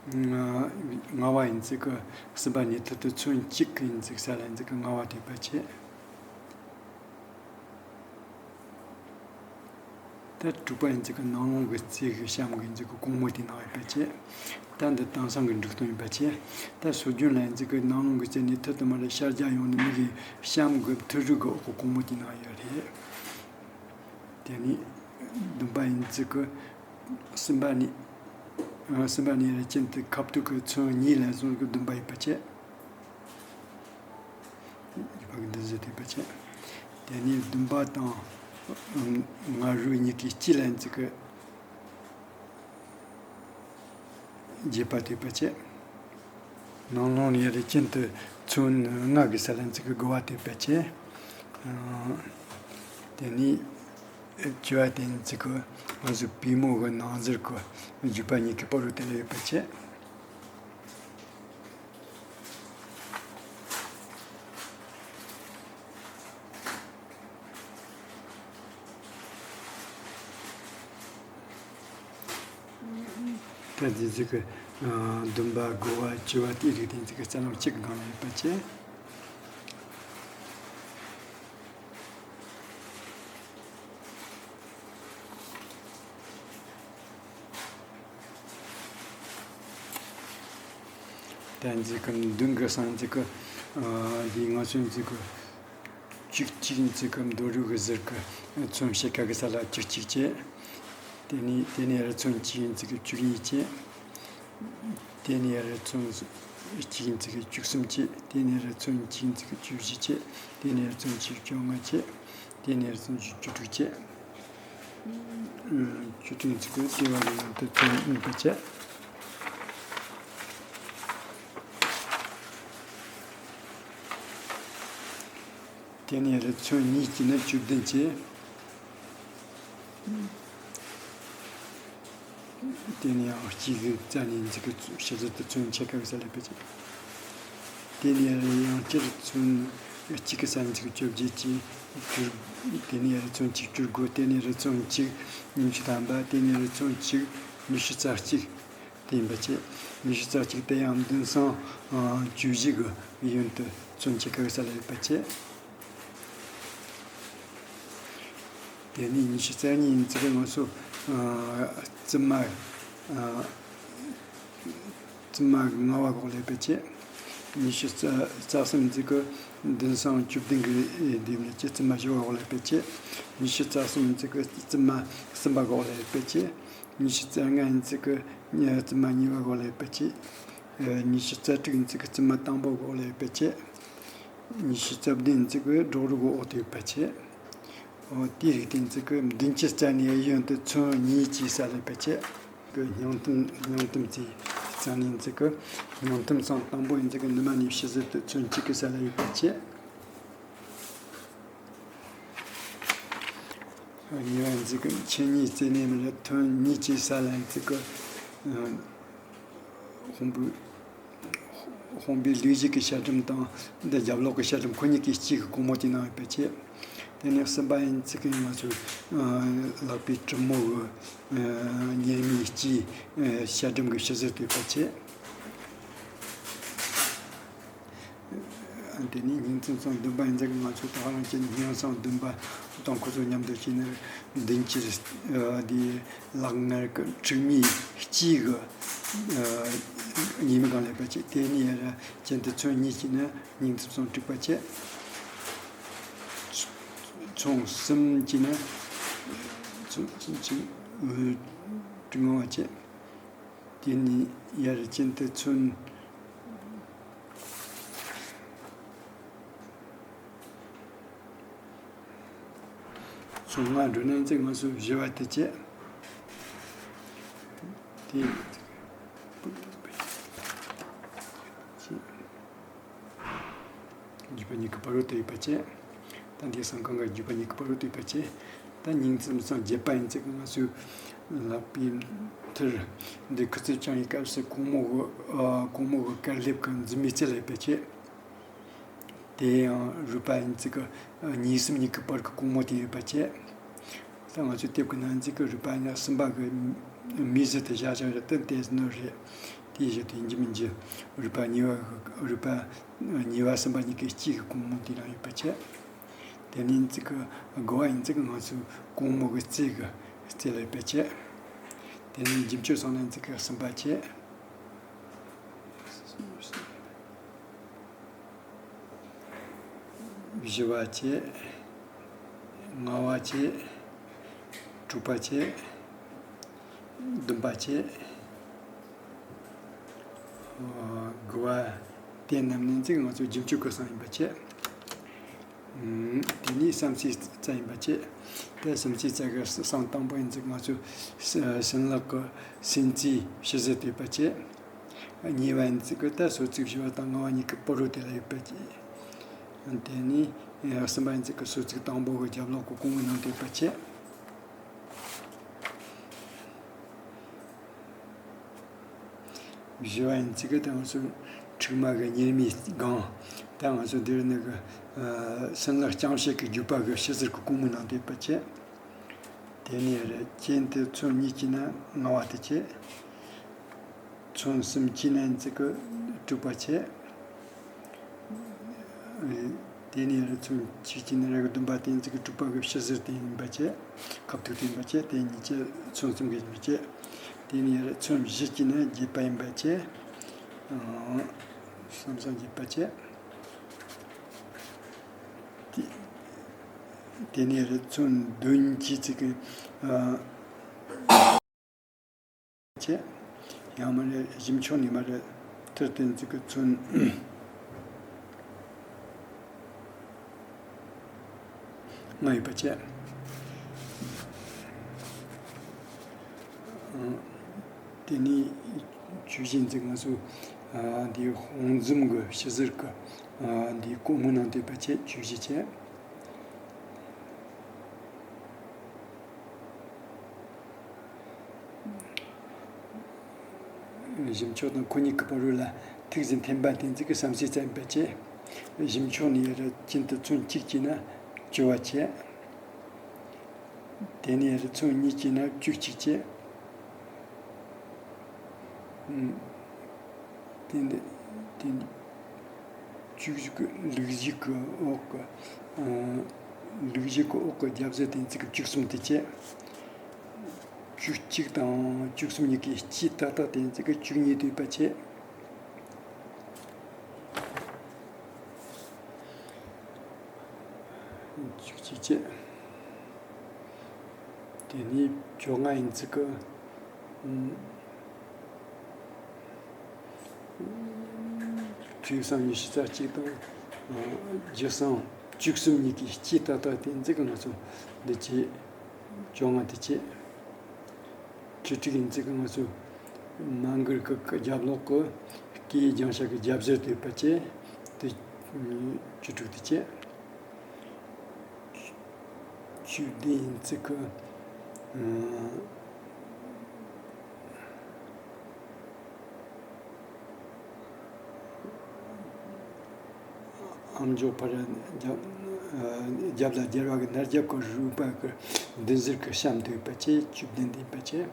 ལྔ་བ་ཡིན་ཚིག་གི་གསུམ་པ་ནས་ཐུར་དུ་ཚུན་གཅིག་གི་ཡིན་ཚིག་ས་ལ་ཡིན་ཚིག་གི་ལྔ་བ་དེ་ཡོད་པ་བྱས། ད་དྲུག་པ་ཡིན་ཚིག་གི་ནང་ལོང་གི་རྩེ་གི་གཤམ་གི་ཡིན་ཚིག་གི་གོང་མོ་དེའི་ནང་ཡོད་པ་བྱས། ད་འདི་དེང་སང་གི་འབྲུག་སྟོན་ཡིན་པ་བྱས། ད་སྲོལ་རྒྱུན་ལ་ཡིན་ཚིག་གི་ནང་ལོང་གི་རྩེ་ནས་ཐུར་དུ་མར་ཤར་རྒྱག་ཡོང་ནས་མི་གི་གཤམ་གི་ཐུར་རུ་གི་འོག་གི་གོང་མོ་དེའི་ནང་ཡོད་རེད། དེ་ནས་བདུན་པ་ཡིན་ཚིག་གི་གསུམ་པ་ནས། གསུམ་པ་ནས་རེ་ཅན་དུ་ཁ་ཐུག་གི་ཚོན་གཉིས་ལ་བཟུང་གི་བདུན་པ་ཡོད་པ་བྱས། ཡོད་པ་གི་འདི་བཟོས་ཐུབ་པ་བྱས། དེ་ནས་བདུན་པ་དང་ལྔ་བཅུ་གཉིས་ཀའི་དཀྱིལ་ལ་ཡིན་ཚིག་གི་བརྒྱད་པ་ཐུབ་པ་བྱས། ནང་ལོང་ནས་རེ་ཅན་དུ་ཚོན་ལྔ་གི་ས་ལ་ཡིན་ཚིག་གི་དགུ་བ་ཐུབ་པ་བྱས། དེ་ནས་བཅུ་བ་དེ་ཡིན་ཚིག་གི་ང་ཚོ་པུས་མོ་གི་ནང་ཟུར་གི་བརྒྱུད་པ་གཉིས་ཀྱི་བར་དུ་དེ་ལ་ཡོད་པ་བྱས། ད་འདི་ཚིག་གི་བདུན་པ་དགུ་བ་བཅུ་བ་དེའི་རིགས་དེ་ཚིག་གི་རྩ་ལམ་གཅིག་གི་སྒང་ལ་ཡོད་པ་བྱས། ད་འཛི་གི་མདུན་གི་སང་འཛི་གི་འདི་ང་ཚོ་འཛི་གི་གཅིག་གཅིག་འཛི་གི་མདོ་རུ་གི་ཟུར་གི་ཚོན་ཕྱེད་ཀ་གི་ས་ལ་བཅུ་གཅིག་བྱས། དེ་ནས་དེ་ནས་རི་ཚོན་གཅིག་འཛི་གི་བཅུ་གཉིས་བྱས། དེ་ནས་རི་ཚོན་གཅིག་འཛི་གི་བཅུ་གསུམ་བྱས། དེ་ནས་རི་ཚོན་གཅིག་འཛི་གི་བཅུ་བཞི་བྱས། དེ་ནས་རི་ཚོན་གཅིག་བཅོ་ལྔ་བྱས། དེ་ནས་རི་ཚོན་གཅིག་བཅུ་དྲུག་བྱས། ཆུ་ཕྲན་ཚིག་གི་ལྟེ་བ་ལ་ཡང་དུ་ཚོན་གཉིས་པ་བྱས། དེ་ནས་རི་ཚོན་གཉིས་ཀྱིས་ནི་བཅུ་བདུན་བྱས། དེ་ནས་ཡང་གཅིག་གི་རྩ་ནས་འཛི་གི་ཕྱི་ཟུར་དུ་ཚོན་ཕྱེད་ཀ་གི་ས་ལ་ཕེབས་ཀྱི། དེ་ནས་ཡང་སྤྱིར་ཚོན་གཅིག་གི་ས་འཛི་གི་བཅོ་བརྒྱད་ཀྱི་བཅུ། དེ་ནས་རི་ཚོན་གཅིག་བཅུ་དགུ། དེ་ནས་རི་ཚོན་གཅིག་ཉི་ཤུ་ཐམ་པ། དེ་ནས་རི་ཚོན་གཅིག་ཉི་ཤུ་རྩ་གཅིག་དེ་ཡིན་པ་བྱས། ཉི་ཤུ་རྩ་གཅིག་དེ་ཡང་མདུན་སང་བཅུ་བཞི་གི་ཡོན་དུ་ཚོན་ཕྱེད་ཀ་གི་ས་ལ་ཡོད་པ་བྱས། དེ་ནས་ཉི་ཤུ་རྩ་གཉིས་ཡིན་ཚེ་ང་ཚོ་རྩིབ་མ། རྩིབ་མ་ལྔ་བ་འགོག་ལས་པའི་ཆེད། ཉི་ཤུ་རྩ་གསུམ་ཡིན་ཚེ་གི་མདུན་སང་བཅུ་བདུན་གི་ལྡེབས་ལས་ཀྱི་རྩིབ་མ་བཞི་བ་འགོག་ལས་པའི་ཆེད། ཉི་ཤུ་རྩ་གསུམ་ཡིན་ཚེ་གི་རྩིབ་མ་གསུམ་པ་འགོག་ལས་པའི་ཆེད། ཉི་ཤུ་རྩ་ལྔ་ཡིན་ཚེ་གི་རྩིབ་མ་གཉིས་པ་འགོག་ལས་པའི་ཆེད། ཉི་ཤུ་རྩ་དྲུག་ཡིན་ཚེ་གི་རྩིབ་མ་དང་པོ་འགོག་ལས་པའི་ཆེད། ཉི་ཤུ་རྩ་བདུན་ཡིན་ཚེ་གི་སྒྲོག་རུ་གི་འོག་ཏུ་ཡོད་པའི་ཆེད། འོ་དེའི་རིགས་དེ་ཡིན་ཚེ་གི་མདུན་གྱི་རྩ་ནས་གཡོན་དུ་ཚོན་གཉིས་ཀྱི་ས་ལ་ཕེབས་ཆེད། གི་སྙིང་ཐུམ་སྙིང་ཐུམ་ཚེ་རྩ་ནས་ཡིན་ཚེ་གི་སྙིང་ཐུམ་སང་དང་པོ་ཡིན་ཚེ་གི་ནུ་མ་ནས་ཕྱི་ཟུར་དུ་ཚོན་གཅིག་གི་ས་ལ་ཡོད་པའི་ཆེད། གཉིས་པ་ཡིན་ཚེ་གི་ཆེན་གཉིས་རྩེ་ནས་མི་ལ་ཐོན་གཉིས་ཀྱི་ས་ལ་ཡིན་ཚེ་གི་དཔོན་པོའི། དཔོན་པོའི་ལུས་གཞི་གི་ཤ་ཁྲིམས་དང་འདི་རྒྱབ་ལོགས་ཀྱི་ཤ་ཁྲིམས་ཁོ་གཉིས་ཀྱི་དཀྱིལ་གྱི་གོང་མོ་དེའི་ནང་ཡོད་པའི་ཆེད། དེ་ནས་གསུམ་པ་ཡིན་ཚེ་གི་ང་ཚོའི་ལག་པའི་གྲུ་མོ་གི་གཉེར་མའི་དཀྱིལ་ཤ་ཁྲིམས་ཀྱི་ཕྱི་ཟུར་དུ་ཡོད་པའི་ཆེད། དེ་ནས་སྙིང་ཐུམ་སང་བདུན་པ་ཡིན་ཚེ་གི་ང་ཚོ་ད་ག་རང་གི་སྙིང་སང་བདུན་པ་དང་ཁོ་ཚོ་མཉམ་དུ་བྱས་ནས་མདུན་གྱི་འདི་ལག་ངར་གྱི་མཁྲིག་མའི་དཀྱིལ་གྱི་གཉེར་མའི་སྒང་ལ་ཡོད་པའི་ཆེད། དེ་ནས་ཡར་གྱེན་དུ་ཚོན་གཉིས་ཀྱིས་ནི་སྙིང་ཐུམ་སང་དཀྲུགས་པའི་ཆེད། ཚོན་གསུམ་གྱིས་ནི་ཚོན་གསུམ་གྱིས་དཀྲུགས་ཡོང་བའི་ཆེད། དེ་ནས་ཡར་གྱེན་དུ་ཚོན། ཚོན་ལྔ་འགྲོ་ནས་ཚེ་ང་ཚོ་བཞི་བ་དེ་བྱས། དེ། བརྒྱུད་པ་གཉིས་ཀྱི་བར་དུ་ཡོད་པ་བྱས། ད་འདིའི་གསང་ཁང་གི་བརྒྱུད་པ་གཉིས་ཀྱི་བར་དུ་ཡོད་པ་བྱས། ད་སྙིང་རྩ་མཚམས་བརྒྱད་པ་ཡིན་ཙང་ང་ཚོས་ལག་པའི་མཐིལ་འདི་ཁུ་ཚུར་བརྐྱང་བའི་སྐབས་སུ་གོང་མོ་གི་ཨ་གོང་མོ་གི་སྐར་ལེབ་ཀྱི་མཛུབ་མོའི་རྩེ་ལ་ཡོད་པ་བྱས། དེ་ཡང་རུས་པ་ཡིན་ཙང་གི་གཉིས་གསུམ་གཉིས་ཀྱི་བར་གྱི་གོང་མོ་དེ་ཡོད་པ་བྱས། ད་ང་ཚོས་དེབ་ཀྱི་ནང་འཛིན་གྱི་རུས་པ་ཉག་གསུམ་པ་གི་མིག་ཟུར་དུ་བཞག་བཞག་རེད། དེ་བལྟས་ནོ་རེད། དེ་བཞིན་དུ་ཡིན་གྱི་མིན་གྱི་རུས་པ་གཉིས་པ་གི་རུས་པ་གཉིས་པ་གསུམ་པ་གཉིས་ཀྱི་དཀྱིལ་གྱི་གོང་མོ་དེ་རང་ཡོད་པ་བྱས། དེ་ནས་འཛིན་གྱི་དགུ་པ་ཡིན་ཙང་ང་ཚོའི་གོང་མོ་གི་རྩེ་གི་རྩེ་ལ་ཡོད་པ་བྱས། དེ་ནས་རྒྱུ་མཆོག་སོང་ན་འཛིན་གྱི་གསུམ་པ་བྱས། བཞི་པ་བྱས། ལྔ་པ་བྱས། དྲུག་པ་བྱས། བདུན་པ་བྱས། དགུ་པ། དེ་རྣམས་ནི་འཛིན་ང་ཚོའི་རྒྱུ་མཆོག་གི་གསུམ་ཡིན་པ་བྱས། དེ་ནས་བསམ་སེའི་རྩ་ཡིན་པ་བྱས། དེ་བསམ་སེའི་རྩ་གི་གསང་དང་པོ་ཡིན་ཙང་ང་ཚོའི་སྲིན་ལག་གི་སྲིན་རྩའི་ཕྱི་ཟུར་དུ་ཡོད་པ་བྱས། གཉིས་པ་ཡིན་ཙང་གི་ད་སོ་ཚིགས་བཞི་པ་དང་ལྔ་པ་གཉིས་ཀྱི་བར་དུ་དེ་ལ་ཡོད་པ་བྱས། དེ་ནས་གསུམ་པ་ཡིན་ཙང་གི་སོ་ཚིགས་དང་པོ་གི་རྒྱབ་ལོགས་ཀྱི་གོང་མོའི་ནང་དུ་ཡོད་པ་བྱས། བཞི་པ་ཡིན་ཙང་གི་ད་ང་ཚོ་མཁྲིག་མ་གི་གཉེར་མའི་སྒང་། ད་ང་ཚོ་འདིར་ནི་གི་སྲིན་ལག་རྐྱང་ཕྱེད་ཀྱི་རྒྱུད་པ་གི་ཕྱི་ཟུར་གྱི་གོང་མོའི་ནང་དུ་ཡོད་པ་བྱས། དེ་ནས་རེ་གྱེན་དུ་ཚོན་གཉིས་གྱིས་ན་ལྔ་པ་དེ་བྱས། ཚོན་གསུམ་གྱིས་ན་ཡིན་ཙང་གི་དྲུག་པ་བྱས། དེ་ནས་རེ་ཚོན་གཅིག་གྱིས་ན་རེ་གི་བདུན་པ་དེ་ཡིན་ཙང་གི་དྲུག་པ་གི་ཕྱི་ཟུར་དེ་ཡིན་པ་བྱས། ཁ་ཐུག་དེ་ཡིན་པ་བྱས། དེ་གཉིས་ཀྱི་ཚོན་གསུམ་གྱིས་ཡིན་པ་བྱས། དེ་ནས་རེ་ཚོན་བཞི་གྱིས་ན་བརྒྱད་པ་ཡིན་པ་བྱས། ཨང་། བསམ་བསམ་བརྒྱད་པ་བྱས། དེ་དེ་ནས་རེ་ཚོན་བདུན་གྱིས་ཙི་གི་ཨ། བྱས། ཡང་མ་རེད། གཞི་མཆོག་ནས་མ་རེད། ཐུར་བསྟན་ཙི་གི་ཚོན་ལྔ་ཡོད་པ་བྱས། དེ་ནས་བཅུ་བཞི་ཙིག་ང་ཚོ་འདིའི་དཔུང་འཛུམ་གི་ཕྱི་ཟུར་གི་འདིའི་གོང་མའི་ནང་དུ་ཡོད་པ་བྱས། བཅུ་བཞི་བྱས། གཞི་མཆོག་དང་ཁོ་གཉིས་ཀྱི་བར་རོལ་ལ་ཐིག་ཟིན་འཐེན་པ་དེ་ཙིག་གི་བསམ་སེའི་རྩ་ཡིན་པ་བྱས། གཞི་མཆོག་ནས་ར་གྱེན་དུ་ཚོན་གཅིག་གྱིས་ན་བཅུ་པ་བྱས། དེ་ནས་ར་ཚོན་གཉིས་གྱིས་ན་བཅུ་གཅིག་བྱས། དེ་འདི་དེ་འདི་བཅུ་གཅིག་གི་ལུག་གཞུག་གི་འོག་གི་ལུག་གཞུག་གི་འོག་གི་རྒྱབ་ཟུར་དེ་ཙིག་གི་བཅུ་གསུམ་དེ་བྱས། བཅུ་གཅིག་དང་བཅུ་གསུམ་གཉིས་ཀྱི་དཀྱིལ་ཏག་ཏག་དེ་ཙིག་གི་བཅུ་གཉིས་དུ་ཡོད་པ་བྱས། བཅུ་གཅིག་བྱས། དེ་ནས་བཅོ་ལྔ་ཡིན་ཙིག་གི་ཐོས་བསམ་ཉི་ཤུ་རྩ་གཅིག་དང་། རྒྱུ་བསམ་བཅུ་གསུམ་གཉིས་ཀྱི་དཀྱིལ་ཏག་ཏག་དེ་ཙིག་གི་ང་ཚོ་འདི་བྱས། བཅོ་ལྔ་དེ་བྱས། བཅུ་དྲུག་ཡིན་ཙིག་གི་ང་ཚོ་མ་གུར་གི་རྒྱབ་ལོགས་གི་སྐེའི་རྒྱང་ཤ་གི་རྒྱབ་ཟུར་དུ་ཡོད་པ་བྱས། དེ་བཅུ་དྲུག་དེ་བྱས། བཅུ་བདུན་ཡིན་ཙིག་གི་ཨམ་ཅོག་ཕར་རྒྱབ། རྒྱབ་ལ་རྒྱལ་བ་གི་ནར་རྒྱབ་ཀྱི་རུས་པ་གི་མདུན་ཟུར་གི་གཤམ་དུ་ཡོད་པ་བྱས། བཅུ་བདུན་དེ་ཡིན་པ་བྱས།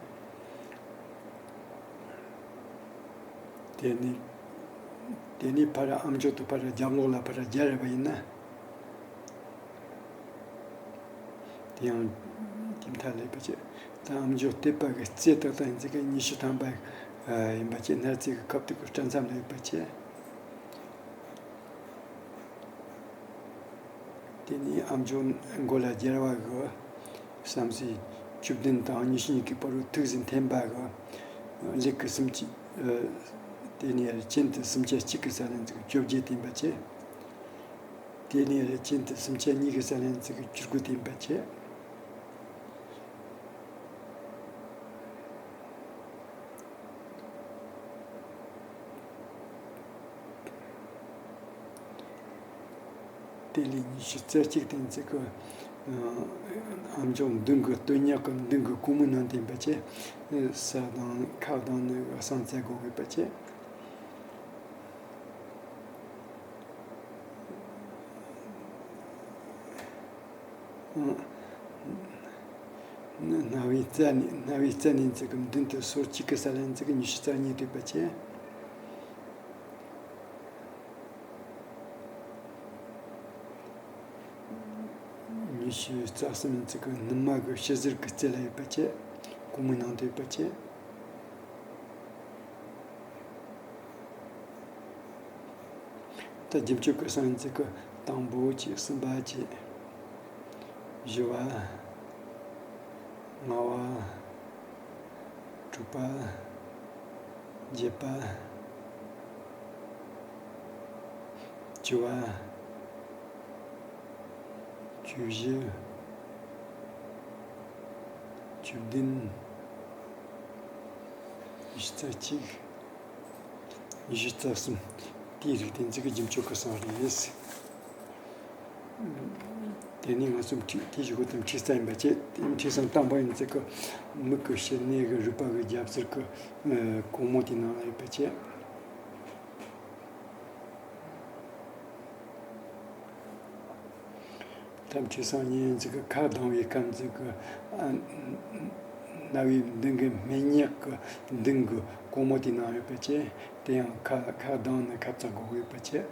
དེ་ནས་དེ་ནས་ཕར་ཨམ་ཅོག་ཏུ་ཕར་རྒྱབ་ལོགས་ལ་ཕར་རྒྱལ་བ་ཡིན་ན། དེ་ཡང་དེ་མཐའ་ལས་པ་བྱས། ད་ཨམ་ཅོག་ལྟེ་བ་གི་རྩེ་ཏག་ཏག་ཡིན་ཙིག་གི་ཉི་ཤུ་ཐམ་པ་ཡིན་པ་བྱས། ནར་རྩེ་གི་ཁ་ཐུག་གི་སྐྲ་མཚམས་ལ་ཡོད་པ་བྱས། དེ་ནས་ཨམ་ཅོག་མགོ་ལ་རྒྱལ་བ་གི་བསམ་སེ་བཅུ་བདུན་དང་ཉི་ཤུ་གཉིས་ཀྱི་བར་དུ་ཐིག་ཟིན་འཐེན་པ་གི་ལེགས་ཀྱི་སུམ་ཅུ། དེ་ནས་གྱེན་དུ་སུམ་ཆ་གཅིག་གི་ས་ལན་ཙིག་བཅོ་བརྒྱད་དེ་ཡིན་པ་བྱས། དེ་ནས་རེ་གྱེན་དུ་སུམ་ཆ་གཉིས་ཀྱི་ས་ལན་ཙིག་བཅུ་དགུ་དེ་ཡིན་པ་བྱས། དེ་ལས་ཉི་ཤུ་རྩ་གཅིག་དེ་ཚོ་གི་ཨ་མཆོག་མདུན་གྱི་སྟོད་ཉག་གི་མདུན་གྱི་གོང་མའི་ནང་དེ་ཡིན་པ་བྱས། ས་དང་ཁ་དང་ནི་གསང་རྩ་དགོས་ཡོད་པ་བྱས། རྣ་བའི་རྩ་ནས་རྣ་བའི་རྩ་ནས་ཚིག་གི་མདུན་དུ་སོར་གཅིག་གི་ས་ལ་ཚིག་གི་ཉི་ཤུ་རྩ་གཉིས་ཐོས་པ་བྱས། ཉི་ཤུ་རྩ་གསུམ་ཚིག་གི་སྣུམ་མ་གི་ཕྱི་ཟུར་གྱི་རྩེ་ལ་ཡོད་པ་བྱས། གོང་མའི་ནང་དུ་ཡོད་པ་བྱས། ད་རྒྱུན་སྤྱོད་ཀྱི་གསང་ཚིག་གི་དང་པོ་བཅས། གསུམ་པ་བཅས། བཞི་པ། ལྔ་པ། དྲུག་པ། བརྒྱད་པ། བཅུ་པ། བཅུ་བཞི། བཅུ་བདུན། ཉི་ཤུ་རྩ་གཅིག། ཉི་ཤུ་རྩ་གསུམ། དེའི་རིགས་དེ་ཚོ་གི་རྒྱུན་སྤྱོད་ཀྱི་གསང་རེད། དེ་ནས་ང་ཚོ་ཁྲི་དེ་བཞི་པོ་དང་ཁྲི་རྩ་ཡིན་པ་བྱས། ཁྲི་གསུམ་དང་པོ་ཡིན་ཚིག་གི་མིག་གི་ཕྱི་སྣེ་གི་རུས་པ་གི་རྒྱབ་ཟུར་གི་ཨ་གོང་མོ་དེ་ནང་ལ་ཡོད་པ་བྱས། ཐབས་ཆོས་སང་ཉིན་ཚིག་གི་ཁ་གདངས་པའི་སྐབས་ཚིག་གི་ཨ་རྣ་བའི་མདུན་གྱི་སྨད་ཉག་གི་མདུན་གྱི་གོང་མོ་དེ་ནང་ཡོད་པ་བྱས། དེ་ཡང་ཁ་ཁ་གདངས་ནས་ཁ་ཚ་དགོས་ཡོད་པ་བྱས།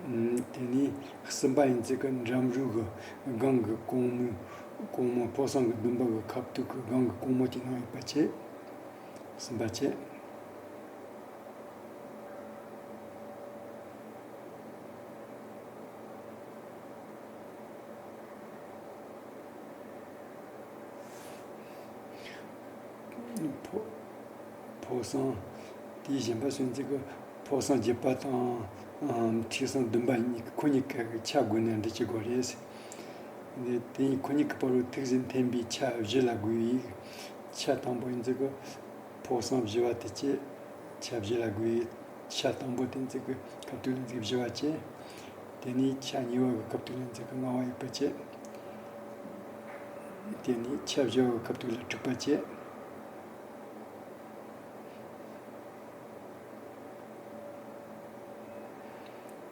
དེ་ནས་གསུམ་པ་ཡིན་ཚིག་གི་འགྲམ་རུས་ཀྱི་སྒང་གི་གོང་མོ། གོང་མོ་ཕོ་གསང་གི་བདུན་པ་གི་ཁ་ཐུག་གི་སྒང་གི་གོང་མོ་དེ་ནང་ཡོད་པ་བྱས། གསུམ་པ་བྱས། ཕོ་ཕོ་གསང་། དེའི་གཞན་པ་སོན་ཚིག་གི་ཕོ་གསང་བརྒྱད་པ་དང་ཨ་ཁྲི་གསང་བདུན་པ་གཉིས་ཁོ་གཉིས་ཀ་གི་ཆ་དགོས་ན་འདི་བྱེད་དགོས་རེད། དེ་དེ་ཁོ་གཉིས་ཀྱི་བར་དུ་ཐིག་ཟིན་འཐེན་པའི་ཆ་བཞི་ལ་བགོས་ཡིག་ཆ་དང་པོ་ཡིན་ཚིག་གི་ཕོ་གསང་བཞི་པ་དེ་བཅས། ཆ་བཞི་ལ་བགོས་ཡིག་ཆ་དང་པོ་དེ་ཚིག་གི་ཁ་ཐུག་ལ་ཚིག་བཞི་པ་བཅས། དེ་ནས་ཆ་གཉིས་པ་གི་ཁ་ཐུག་ལ་ཚིག་གི་ལྔ་པ་ཡོད་པ་བཅས། དེ་ནས་ཆ་བཞི་པ་གི་ཁ་ཐུག་ལ་དྲུག་པ་བཅས།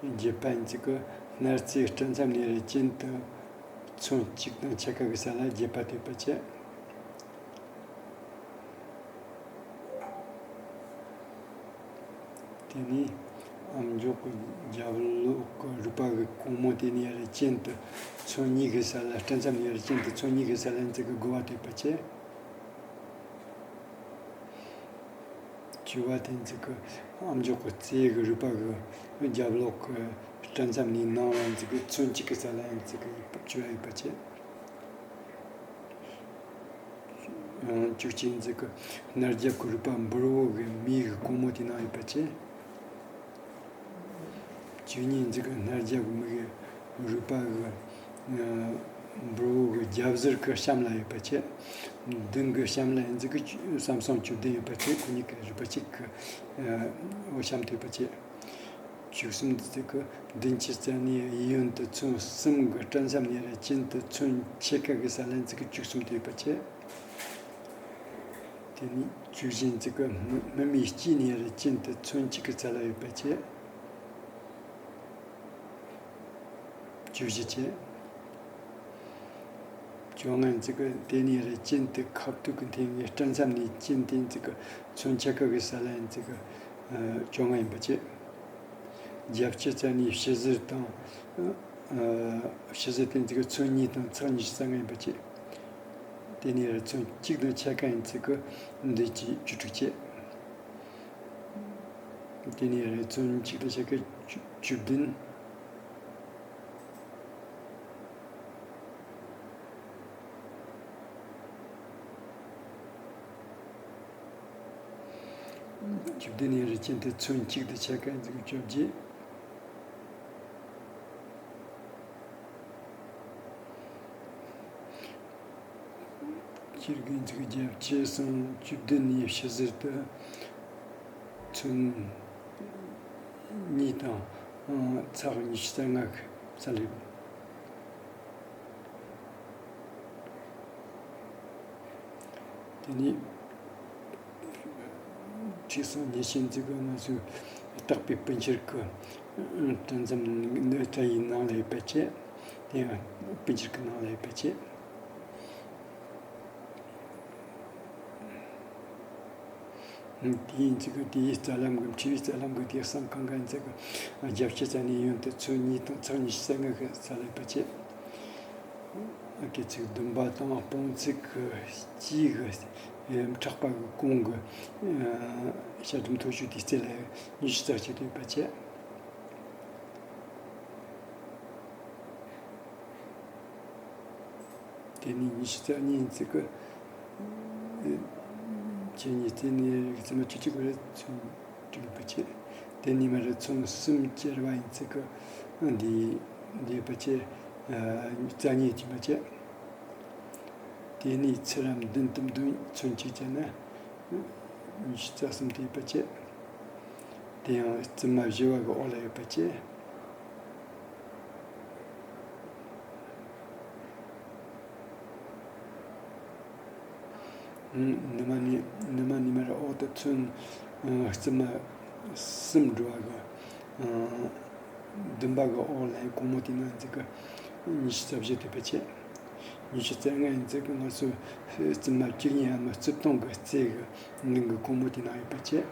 བརྒྱད་པ་ཡིན་ཚིག་གི་སྣར་རྩེའི་སྤྲིན་མཚམས་ནས་རེ་གྱེན་དུ་ཚོན་གཅིག་དང་ཕྱེད་ཀ་གི་ས་ལ་བརྒྱད་པ་ཐོས་པ་བྱས། དེ་ནས་ཨ་མཆོག་གི་རྒྱབ་ལོགས་ཀྱི་རུས་པ་གི་གོང་མོ་དེ་ནས་རེ་གྱེན་དུ་ཚོན་གཉིས་ཀྱི་ས་ལ། སྤྲིན་མཚམས་ནས་རེ་གྱེན་དུ་ཚོན་གཉིས་ཀྱི་ས་ལ་ཡིན་ཚིག་གི་དགུ་པ་ཐོས་པ་བྱས། བཅུ་པ་དེ་ཚིག་གི་ཨ་མཆོག་གི་རྩེ་གི་རུས་པ་གི་རྒྱབ་ལོགས་ཀྱི་སྤྲིན་མཚམས་ནས་ནང་ལ་ཡིན་ཚིག་གི་ཚོན་གཅིག་གི་ས་ལ་ཡིན་ཚིག་གི་བཅུ་པ་ཡོད་པ་བྱས། བཅུ་གཅིག་ཡིན་ཚིག་གི་སྣར་རྒྱབ་ཀྱི་རུས་པ་འབུར་བོ་གི་མིའི་གོང་མོ་དེ་ནང་ཡོད་པ་བྱས། བཅུ་གཉིས་ཡིན་ཚིག་གི་སྣར་རྒྱབ་ཀྱི་མིག་གི་རུས་པ་གི་ཨ་འབུར་བོ་གི་རྒྱབ་ཟུར་གི་གཤམ་ལ་ཡོད་པ་བྱས། མདུན་གི་གཤམ་ལ་ཡིན་ཚིག་གི་བསམ་སོང་བཅུ་བདུན་ཡོད་པ་བྱས། ཁོ་གཉིས་ཀྱི་རུས་པ་གཅིག་གི་ཨ་འོ་གཤམ་དུ་ཡོད་པ་བྱས། བཅུ་གསུམ་ཡིན་ཚིག་གི་མདུན་གྱི་རྩ་ནས་གཡས་གཡོན་དུ་ཚོན་གསུམ་གི་སྤྲིན་མཚམས་ནས་རེ་གྱེན་དུ་ཚོན་ཕྱེད་ཀ་གི་ས་ལ་ཡིན་ཚིག་གི་བཅུ་གསུམ་དུ་ཡོད་པ་བྱས། དེ་ནས་བཅུ་བཞི་ཡིན་ཚིག་གི་སྨིན་མའི་དཀྱིལ་ནས་རེ་གྱེན་དུ་ཚོན་གཅིག་གི་ས་ལ་ཡོད་པ་བྱས། བཅུ་བཞི་བྱས། བཅོ་ལྔ་ཡིན་ཚིག་གི་དེ་ནས་རེ་གྱེན་དུ་ཁ་ཐུག་གི་འཐེན་པའི་སྤྲིན་མཚམས་ནས་གྱེན་དུ་ཡིན་ཚིག་གི་ཚོན་ཕྱེད་ཀ་གི་ས་ལ་ཡིན་ཚིག་གི་བཅོ་ལྔ་ཡིན་པ་བྱས། རྒྱབ་ཕྱི་རྩ་ནས་ཕྱི་ཟུར་དང་། ཕྱི་ཟུར་དེ་ཚིག་གི་ཚོན་གཉིས་དང་ཚེག་ཉི་ཤུ་རྩ་ལྔ་ཡིན་པ་བྱས། དེ་ནས་རེ་ཚོན་གཅིག་དང་ཕྱེད་ཀ་ཡིན་ཚིག་གི་འདི་གཅིག་བཅུ་དྲུག་བྱས། དེ་ནས་རེ་ཚོན་གཅིག་དང་ཕྱེད་ཀ་བཅུ་བཅུ་བདུན། བཅུ་བདུན་ནས་རེ་གྱེན་དུ་ཚོན་གཅིག་དང་ཕྱེད་ཀ་ཡིན་ཚིག་གི་བཅོ་བརྒྱད། སྤྱིར་གྱི་ཚིག་རྒྱབ་ཕྱི་གསུམ་བཅུ་བདུན་ནས་ཕྱི་ཟུར་དུ་ཚོན་ གཉིས་དང་ཚེག་ཉི་ཤུ་རྩ་ལྔ་གི་རྩ་ལས། དེ་ནས་ཁྲིག་སང་ཉི་ཤུ་ཟེར་གི་ང་ཚོས་བརྟག་པའི་སྤུན་འཆར་གི་དོན་ཚན་ནི་ད་ཡིན་ནང་ལ་ཡོད་པ་བྱས། དེ་ཡང་སྤུན་འཆར་གི་ནང་ལ་ཡོད་པ་བྱས། དེ་ཡིན་ཚིག་གི་དེའི་རྩ་ལམ་གི་འཁྲུལ་བའི་རྩ་ལམ་གི་དེ་གསང་གང་ག་ཡིན་ཚིག་གི་རྒྱབ་ཕྱི་རྩ་ནས་ཡོན་ཏན་ཚོ་གཉིས་དང་ཚེག་ཉི་ཤུ་རྩ་ལྔ་གི་རྩ་ལས་པ་བྱས། སྐད་ཚིག་བདུན་པ་དང་སྤོང་ཚིག་གི་སྤྱིའི་གི་ཕྲག་པ་གི་གོང་གི་བཤད་སྒྲུབ་མཐོ་ཤོས་དེའི་རྩེ་ལ་ཉི་ཤུ་རྩ་གཅིག་ཏུ་ཡོད་པ་བྱས། དེ་ནས་ཉི་ཤུ་རྩ་གཉིས་ཡིན་ཚིག་གི་ཆོས་ཉིད་རྩེ་ནས་རིག་ཚད་མ་བཅུ་གཅིག་པ་རེད་ཚུན་དྲུག་པ་བྱས། དེ་ནས་མ་རེད་ཚུན་གསུམ་བཅར་བ་ཡིན་ཚིག་གི་འདི་འདི་པ་བྱས། རྩ་གཉིས་ཀྱི་པ་བྱས། དེ་ནས་ཚེག་རམ་བདུན་དུ་བདུན་ཚུན་གཅིག་བྱས་ན་ཉི་ཤུ་རྩ་གསུམ་དེ་པ་བྱས། དེ་ཡང་རྩིབས་མ་བཞི་བ་གི་འོག་ལ་ཡོད་པ་བྱས། ནུ་མ་ནི་ནུ་མ་ནི་མ་ར་འོག་ཏུ་ཚུན་རྩིབས་མ་གསུམ་འགྲོ་བ་གི་བདུན་པ་གི་འོག་ལ་གོང་མོ་དེ་ན་འཛི་གི་ཉི་ཤུ་རྩ་བཞི་དེ་པ་བྱས། ཉི་ཤུ་རྩ་ལྔ་ཡིན་ཚིག་གི་ང་ཚོ་རྩིབས་མ་བཅུ་གཉིས་ཡ་མ་རྩིབས་སྟོང་གི་རྩེ་གི་མདུན་གི་གོང་མོ་དེ་ན་ཡོད་པ་བྱས།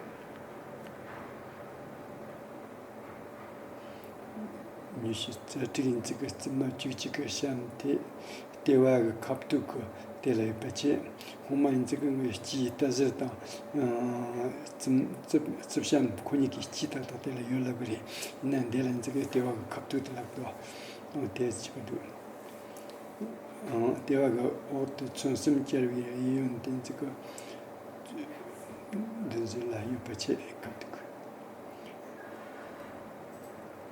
ཉི་ཤུ་རྩ་དྲུག་ཡིན་ཚིག་གི་རྩིབས་མ་བཅུ་གཅིག་གི་ཤམ་དེ་ལྟེ་བ་གི་ཁ་ཐུག་གི་དེ་ལ་ཡོད་པ་བྱས། སྔོན་མ་ཡིན་ཚིག་གི་ངའི་སྤྱིའི་རྟ་ཟེར་དང་རྩིབས་རྩིབས་རྩིབས་ཤམ་ཁོ་གཉིས་ཀྱི་སྤྱི་ཐག་དང་དེ་ལ་ཡོད་ལབ་གི་རེད། ཡིན་ན་འདི་ལ་ཡིན་ཚིག་གི་ལྟེ་བ་གི་ཁ་ཐུག་དེ་ལབ་འདུག་དེ་ཅིག་གི་འདུག་ལྟེ་བ་གི་འོག་ཏུ་ཚོན་གསུམ་བཅར་བའི་གཡས་གཡོན་དེ་ཚིག་གི་མདུན་ཟུར་ལ་ཡོད་པ་བྱས་ཁ་ཐུག་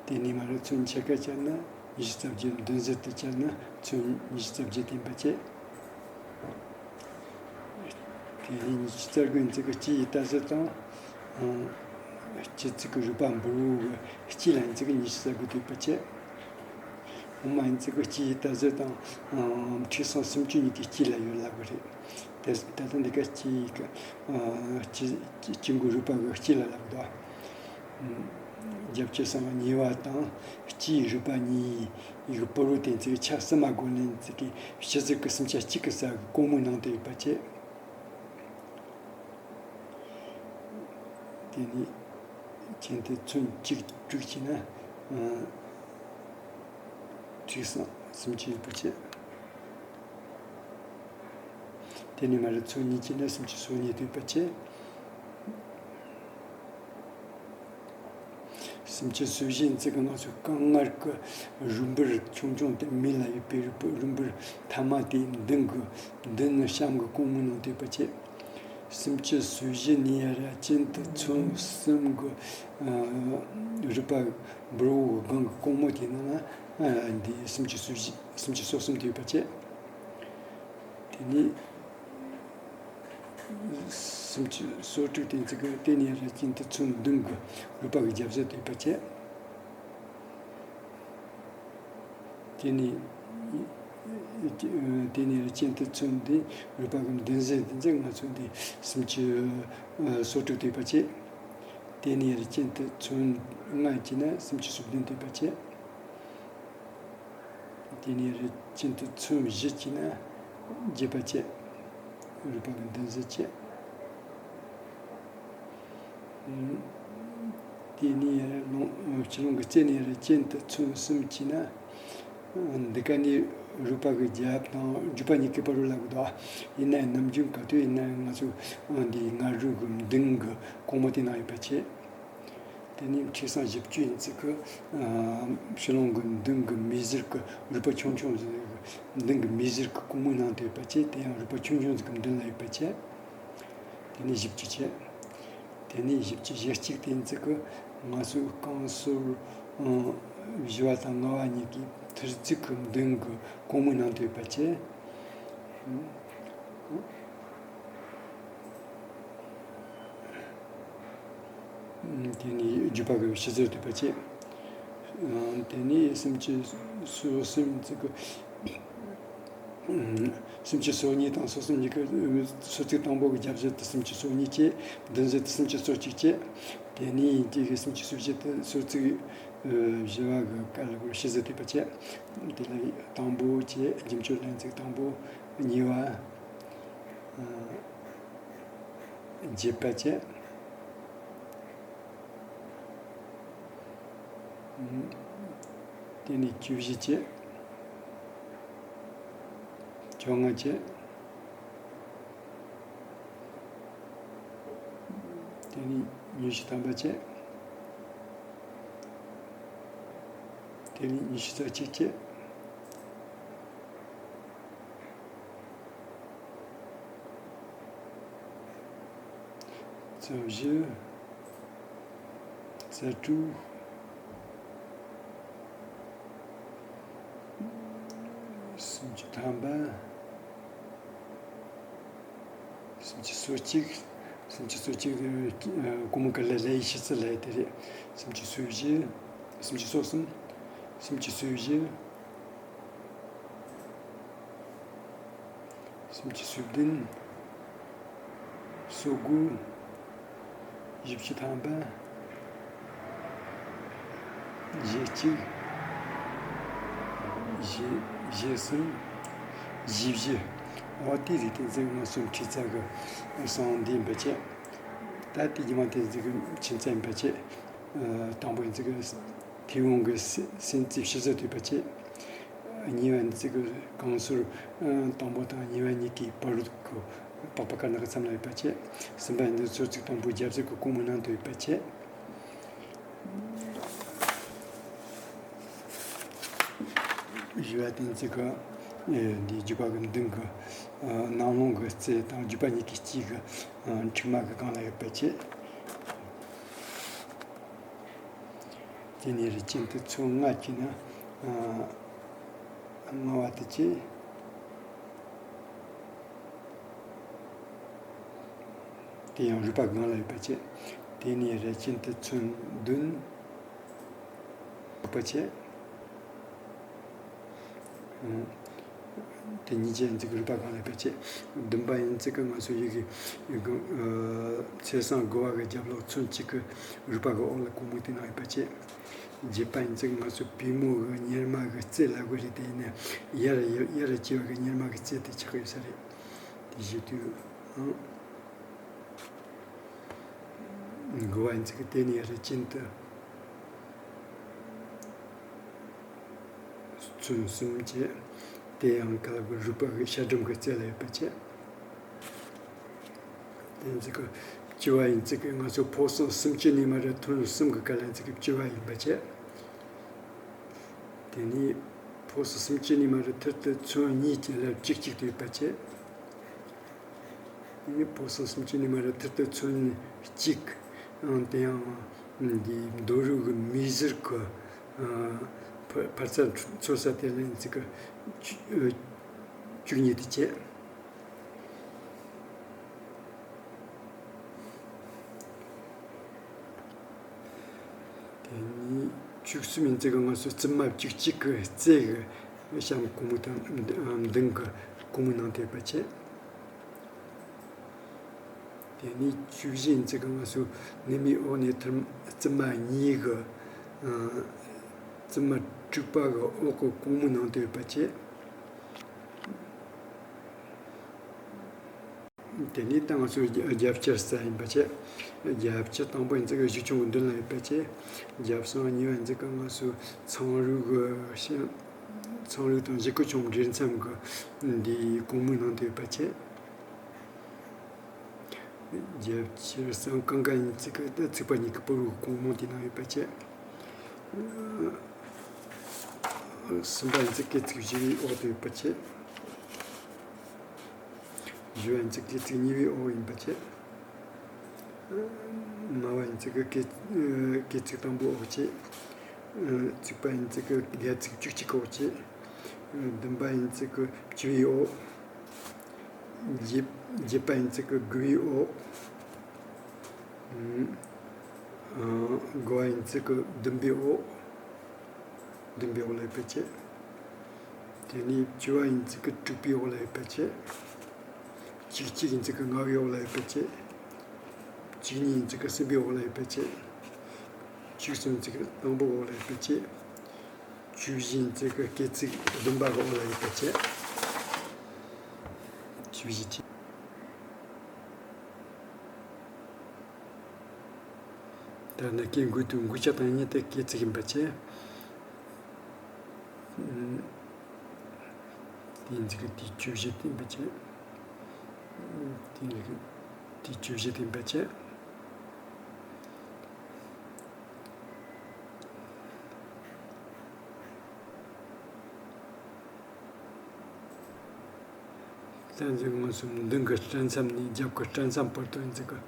དེ་ནས་མ་ར་ཚུན་ཆད་ཀ་བཅར་ན་ཉི་ཤུ་རྩ་བརྒྱད། མདུན་ཟུར་དུ་བཅར་ན་ཚུན་ཉི་ཤུ་རྩ་བརྒྱད་ཡིན་པ་བྱས། དེ་ནས་ཉི་ཤུ་རྩ་དགུ་ཡིན་ཚིག་གི་སྤྱི་ཡི་རྟ་ཟེར་དང་། སྤྱི་ཚིག་གི་རུས་པ་འབུར་བོ་གི་སྤྱི་ལ་ཡིན་ཚིག་གི་ཉི་ཤུ་རྩ་དགུ་དེ་པ་བྱས། སྔོན་མ་ཡིན་ཚིག་གི་སྤྱི་ཡི་རྟ་ཟེར་དང་། ཁྲིག་སང་སུམ་ཅུ་གཉིས་ཀྱི་སྤྱི་ལ་ཡོད་ལབ་གི་རེད། དེ་ད་ལྟ་འདི་ག་སྤྱི་ཡི་གི་སྤྱི་སྤྱི་མགོའི་རུས་པ་གི་སྤྱི་ལ་ལབ་འདུག་རྒྱབ་ཀྱི་གསང་བ་གཉིས་པ་དང་སྤྱིའི་རུས་པ་གཉིས་ཡི་གི་པུ་རུ་དེ་ཚིག་ཆ་གསུམ་མ་སྒོ་ནས་ཚིག་གི་སྤྱི་ཚིག་གི་གསུམ་ཆ་གཅིག་གི་ས་གི་གོང་མོའི་ནང་དུ་ཡོད་པ་བྱས། དེ་ནས་ཅན་དེ་ཚུན་གཅིག་དྲུག་བྱས་ན། ཁྲིག་སང་སུམ་ཅུ་ཡོད་པ་བྱས། དེ་ནས་མ་ར་ཚུན་གཉིས་བྱས་ན་སུམ་ཅུ་སོ་གཉིས་ཡོད་པ་བྱས། སུམ་ཅུ་སོ་བཞི་ཡིན་ཚིག་གི་ང་ཚོའི་རྐང་ངར་གི་རུས་འབུར་ཆུང་ཆུང་དེ་མིད་ལ་ཡོད་པའི་རུས་འབུར་ཐ་མ་དེའི་མདུན་གི་མདུན་ནི་གཤམ་གི་གོང་མོའི་ནང་དུ་ཡོད་པ་བྱས། སུམ་ཅུ་སོ་བཞི་ནས་ཡར་ཅན་དུ་ཚོན་གསུམ་གི་རུས་པ་འབུར་བོ་གི་སྒང་གི་གོང་མོ་དེའི་ནང་ན་འདི་སུམ་ཅུ་སོ་བཞི་སུམ་ཅུ་སོ་གསུམ་དུ་ཡོད་པ་བྱས། དེ་ནས་སུམ་ཅུ་སོ་དྲུག་དེ་ཚིག་གི་དེ་ནས་ཡར་ཅན་དུ་ཚོན་བདུན་གི་རུས་པ་གི་རྒྱབ་ཟུར་དུ་ཡོད་པ་བྱས། དེ་ནས་དེ་ནས་ཅན་དུ་ཚོན་འདི་རུས་པ་གི་མདུན་ཟུར་དེ་ཚིག་ང་ཚོ་འདི་སུམ་ཅུ་སོ་དྲུག་དུ་ཡོད་པ་བྱས། དེ་ནས་ཅན་དུ་ཚོན་ལྔ་བྱས་ན་སུམ་ཅུ་སོ་བདུན་དུ་ཡོད་པ་བྱས། དེ་ནས་རི་ཅན་དུ་ཚོན་བཞི་བྱས་ན་བརྒྱད་པ་བྱས། རུས་པ་གི་མདུན་ཟུར་བྱས། དེ་ནས་ལོང་ཕྱི་ལོང་གི་རྩེ་ནས་རི་ཅན་དུ་ཚོན་གསུམ་བྱས་ན། འདི་ག་ནས་རུས་པ་གི་རྒྱབ་དང་རྒྱུད་པ་གཉིས་ཀའི་བར་རུ་ལབ་གི་འདུག་ཡིན་ནའི་ནམ་རྒྱུན་ག་དུས་ཡིན་ནའི་ང་ཚོ་འདིའི་ངར་རུས་གི་མདུན་གི་གོང་མོ་དེ་ན་ཡོད་པ་བྱས། དེ་ནས་ཁྲི་སང་བཞི་བཅུ་ཡིན་ཚིག་གི་ཕྱི་ལོང་གི་མདུན་གི་མིག་ཟུར་གི་རུས་པ་ཆུང་ཆུང་ཟིག་མདུན་གི་མིག་ཟུར་གི་གོང་མོའི་ནང་དུ་ཡོད་པ་བྱས། དེ་ཡང་རུས་པ་ཆུང་ཆུང་ཟིག་གི་མདུན་ལ་ཡོད་པ་བྱས། དེ་ནས་བཞི་བཅུ་བྱས། དེ་ནས་བཞི་བཅུ་ཞེ་གཅིག་དེ་ཡིན་ཚིག་གི་ང་ཚོའི་རྐང་ཟུར་བཞི་བ་དང་ལྔ་བ་གཉིས་ཀྱི་ཐུར་རྩེ་གི་མདུན་གི་གོང་མོའི་ནང་དུ་ཡོད་པ་བྱས། དེ་ནས་བརྒྱུད་པ་གི་བྱི་ཟེར་བསྡུས་པ་བྱས། དེ་ནས་སུམ་ཅུ་སོ་གསུམ་ཚིག་གི་སུམ་ཅུ་སོ་གཉིས་དང་སོ་གསུམ་གཉིས་ཀྱི་སོ་ཚིག་དང་པོ་གི་རྒྱབ་ཟེར་དེ་སུམ་ཅུ་སོ་གཉིས་བྱས། མདུན་ཟེར་དེ་སུམ་ཅུ་སོ་གཅིག་བྱས། དེ་ནས་དེ་གི་སུམ་ཅུ་སོ་བཞི་དེ་སོ་ཚིག་བཞི་བ་གི་སྐབས་ལ་བྱི་ཟེར་བསྡུས་པ་བྱས། དེ་ལ་དང་པོ་བྱས། རྒྱུ་མཆོག་ལན་ཚིག་དང་པོ། གཉིས་པ། བརྒྱད་པ་བྱས། དེ་ནས་བཅུ་བཞི་བྱས། བཅོ་ལྔ་བྱས། དེ་ནས་ཉི་ཤུ་ཐམ་པ་བྱས། དེ་ནས་ཉི་ཤུ་རྩ་གཅིག་བྱས། རྩ་བཞི། རྩ་དྲུག། སུམ་ཅུ་ཐམ་པ། སུམ་ཅུ་སོ་གཅིག། སུམ་ཅུ་སོ་གཅིག་དེ་གོང་མ་གི་ལས་ལས་ཡི་ཤི་ཚུལ་ལས་དེ་རེད། སུམ་ཅུ་སོ་བཞི། སུམ་ཅུ་སོ་གསུམ། སུམ་ཅུ་སོ་བཞི། སུམ་ཅུ་སོ་བདུན། སོ་དགུ། བཞི་བཅུ་ཐམ་པ། བཞི་གཅིག། བཞི་བཞི་གསུམ། བཞི་བཞི། འོ་དེ་རིགས་དེ་ཚོ་ང་ཚོ་ཁྲིད་ཚར་གི་སོང་འདི་འབད་ཆེ། ད་དེ་རྗེས་མ་དེ་ཚོ་གི་ཕྱིན་ཚར་འབད་ཆེ། དང་པོ་ཡིན་ཚེ་གི་མཐེ་བོང་གི་སེན་རྩེ་བྱི་ཟེར་བསྡུས་པ་བྱས། གཉིས་པ་ཡིན་ཚེ་གི་རྐང་ཟུར་དང་པོ་དང་གཉིས་པ་གཉིས་ཀའི་བར་དུ་པགས་པ་དཀར་ནག་གི་མཚམས་ལ་ཡོད་པ་བྱས། གསུམ་པ་ཡིན་ཚེ་སོ་ཚིག་དང་པོའི་རྒྱབ་ཟེར་གི་གོང་མའི་ནང་དུ་ཡོད་པ་བྱས། བཞི་པ་ཡིན་ཚེ་གི་འདིའི་རྒྱུད་པ་གི་མདུན་གི་ནང་ལོང་གི་རྩེ་དང་རྒྱུད་པ་གཉིས་ཀྱི་དཀྱིལ་གི་མཁྲིག་མ་གི་སྒང་ལ་ཡོད་པ་བྱས། དེ་ནས་རི་ཅན་དུ་ཚོན་ལྔ་གྱིས་ན། ལྔ་བ་དེ་བྱས། དེ་ཡང་རུས་པ་སྒང་ལ་ཡོད་པ་བྱས། དེ་ནས་རི་ཅན་དུ་ཚོན་བདུན། ཡོད་པ་བྱས། དེ་གཉིས་ཀྱི་ཡིན་ཚིག་རུས་པ་སྒང་ལ་ཕལ་ཆེར། བདུན་པ་ཡིན་ཚིག་གི་ང་ཚོ་ཡི་གེ་ཚེས་བཟང་དགུ་བ་གི་རྒྱབ་ལོགས་ཚོན་གཅིག་གི་རུས་པ་གི་འོག་ལ་གོང་མོ་དེ་ནང་ཡོད་པ་བྱས། བརྒྱད་པ་ཡིན་ཚིག་ང་ཚོ་པུས་མོ་གི་གཉེར་མ་གི་རྩེ་ལ་དགོས་རེད། དེ་ཡིན་ན་ཡར་ཡར་སྐྱེ་བ་གི་གཉེར་མ་གི་རྩེ་དེ་ཆགས་ཡོད་ས་རེད། དེ་བཞི་དུས་ཨང་། དགུ་བ་ཡིན་ཚིག་གི་དེ་ནས་རི་ཅན་དུ་ཚོན་གསུམ་བྱས། དེ་ཡང་ག་ལ་གི་རུས་པ་གི་ཤ་སྦྲུམ་གི་རྩེ་ལ་ཡོད་པ་བྱས། དེ་ཡིན་ཚིག་གི་བཅུ་བ་ཡིན་ཚིག་གི་ང་ཚོ་ཕོ་སོ་སུམ་ཅུ་ནས་མར་ཐུན་གསུམ་གི་སྐབས་ལ་ཡིན་ཚིག་གི་བཅུ་བ་ཡིན་པ་བྱས། དེ་ནས་ཕོ་སོ་སུམ་ཅུ་ནས་མར་ཐུར་དུ་ཚོན་གཉིས་ཀྱི་ལ་གཅིག་གཅིག་ཏུ་ཡོད་པ་བྱས། དེ་ནས་ཕོ་སོ་སུམ་ཅུ་ནས་མར་ཐུར་དུ་ཚོན་གཅིག་ཨང་། དེ་ཡང་འདི་རྡོ་རུས་ཀྱི་མིག་ཟུར་གྱི་ཨ་ཕ་ཕར་ཚད་ཚོད་ས་དེ་ལ་ཡིན་ཚིག་གི་བཅུ་བཅུ་གཉིས་དེ་བྱས། དེ་ནས་བཅུ་གསུམ་ཡིན་ཚིག་གི་ང་ཚོ་རྩིབ་མ་བཅུ་གཅིག་གི་རྩེ་གི་གཤམ་གོང་མོ་དང་མདུན་གྱི་གོང་མོའི་ནང་དུ་ཡོད་པ་བྱས། དེ་ནས་བཅུ་བཞི་ཡིན་ཚིག་གི་ང་ཚོ་ནུ་མའི་འོག་ནས་ཐུར་རྩིབ་མ་གཉིས་གི་རྩིབ་མ་དྲུག་པ་གི་འོག་གི་གོང་མོའི་ནང་དུ་ཡོད་པ་བྱས། དེ་ནས་ད་ང་ཚོའི་རྒྱ་རྒྱབ་ཕྱི་རྩ་ཡིན་པ་བྱས། རྒྱབ་ཕྱི་དང་པོ་ཡིན་ཚིག་གི་གཞུ་ཆུང་གི་མདུན་ལ་ཡོད་པ་བྱས། རྒྱབ་སོང་གཉིས་པ་ཡིན་ཚིག་གི་ང་ཚོའི་ཚངས་རུས་གི་ཤ་ཚངས་རུས་དང་གཞུ་གུ་ཆུང་འབྲེལ་མཚམས་གི་འདིའི་གོང་མོའི་ནང་དུ་ཡོད་པ་བྱས། རྒྱབ་ཕྱི་རྩ་གང་ག་ཡིན་ཚིག་གི་ད་ཚིགས་པ་གཉིས་ཀྱི་ཕུ་རུ་གོང་མོ་དེ་ནང་ཡོད་པ་བྱས། གསུམ་པ་ཡིན་ཚིག་གི་ཚིགས་བཞི་བའི་འོག་ཏུ་ཡོད་པ་བྱས། བཞི་བ་ཡིན་ཚིག་གི་ཚིགས་གཉིས་པའི་འོག་ཡིན་པ་བྱས། ལྔ་བ་ཡིན་ཚིག་གི་སྐེ་སྐེ་ཚིགས་དང་པོའི་འོག་བྱས། ཚིགས་པ་ཡིན་ཚིག་གི་སྒལ་ཚིགས་བཅུ་གཅིག་གི་འོག་བྱས། བདུན་པ་ཡིན་ཚིག་གི་བཅུ་བའི་འོག་བརྒྱད་བརྒྱད་པ་ཡིན་ཚིག་གི་དགུ་བའི་འོག་ཨ་ དགུ་བ་ཡིན་ཚིག་གི་བདུན་པའི་འོག་བདུན་པའི་འོག་ལ་ཡོད་པ་བྱས། དེ་ནས་བཅུ་བ་ཡིན་ཚིག་གི་དྲུག་པའི་འོག་ལ་ཡོད་པ་བྱས། བཅུ་གཅིག་ཡིན་ཚིག་གི་ལྔ་པའི་འོག་ལ་ཡོད་པ་བྱས། བཅུ་གཉིས་ཡིན་ཚིག་གི་གསུམ་པའི་འོག་ལ་ཡོད་པ་བྱས། བཅུ་གསུམ་ཡིན་ཚིག་གི་དང་པོའི་འོག་ལ་ཡོད་པ་བྱས། བཅུ་བཞི་ཡིན་ཚིག་གི་སྐྱེད་ཚིག་བདུན་པ་གི་འོག་ལ་ཡོད་པ་བྱས། བཅུ་བཞི་བྱས། ད་ནི་སྐྱེ་དགུའི་དུས་འགོས་ཆ་དང་ཉིད་དེ་སྐྱེད་ཚིག་ཡིན་པ་བྱས། དེ་ཡིན་ཚིག་གི་དེ་བཅུ་བཞི་དེ་ཡིན་པ་བྱས། དེ་ཡིན་ཚིག་གི་དེ་བཅུ་བཞི་དེ་ཡིན་པ་བྱས། ལྟ་འཛིན་མངོན་སུམ་མདུན་གྱི་སྤྲིན་མཚམས་ནས་རྒྱབ་ཀྱི་སྤྲིན་མཚམས་བར་དུ་ཡིན་ཚིག་གི་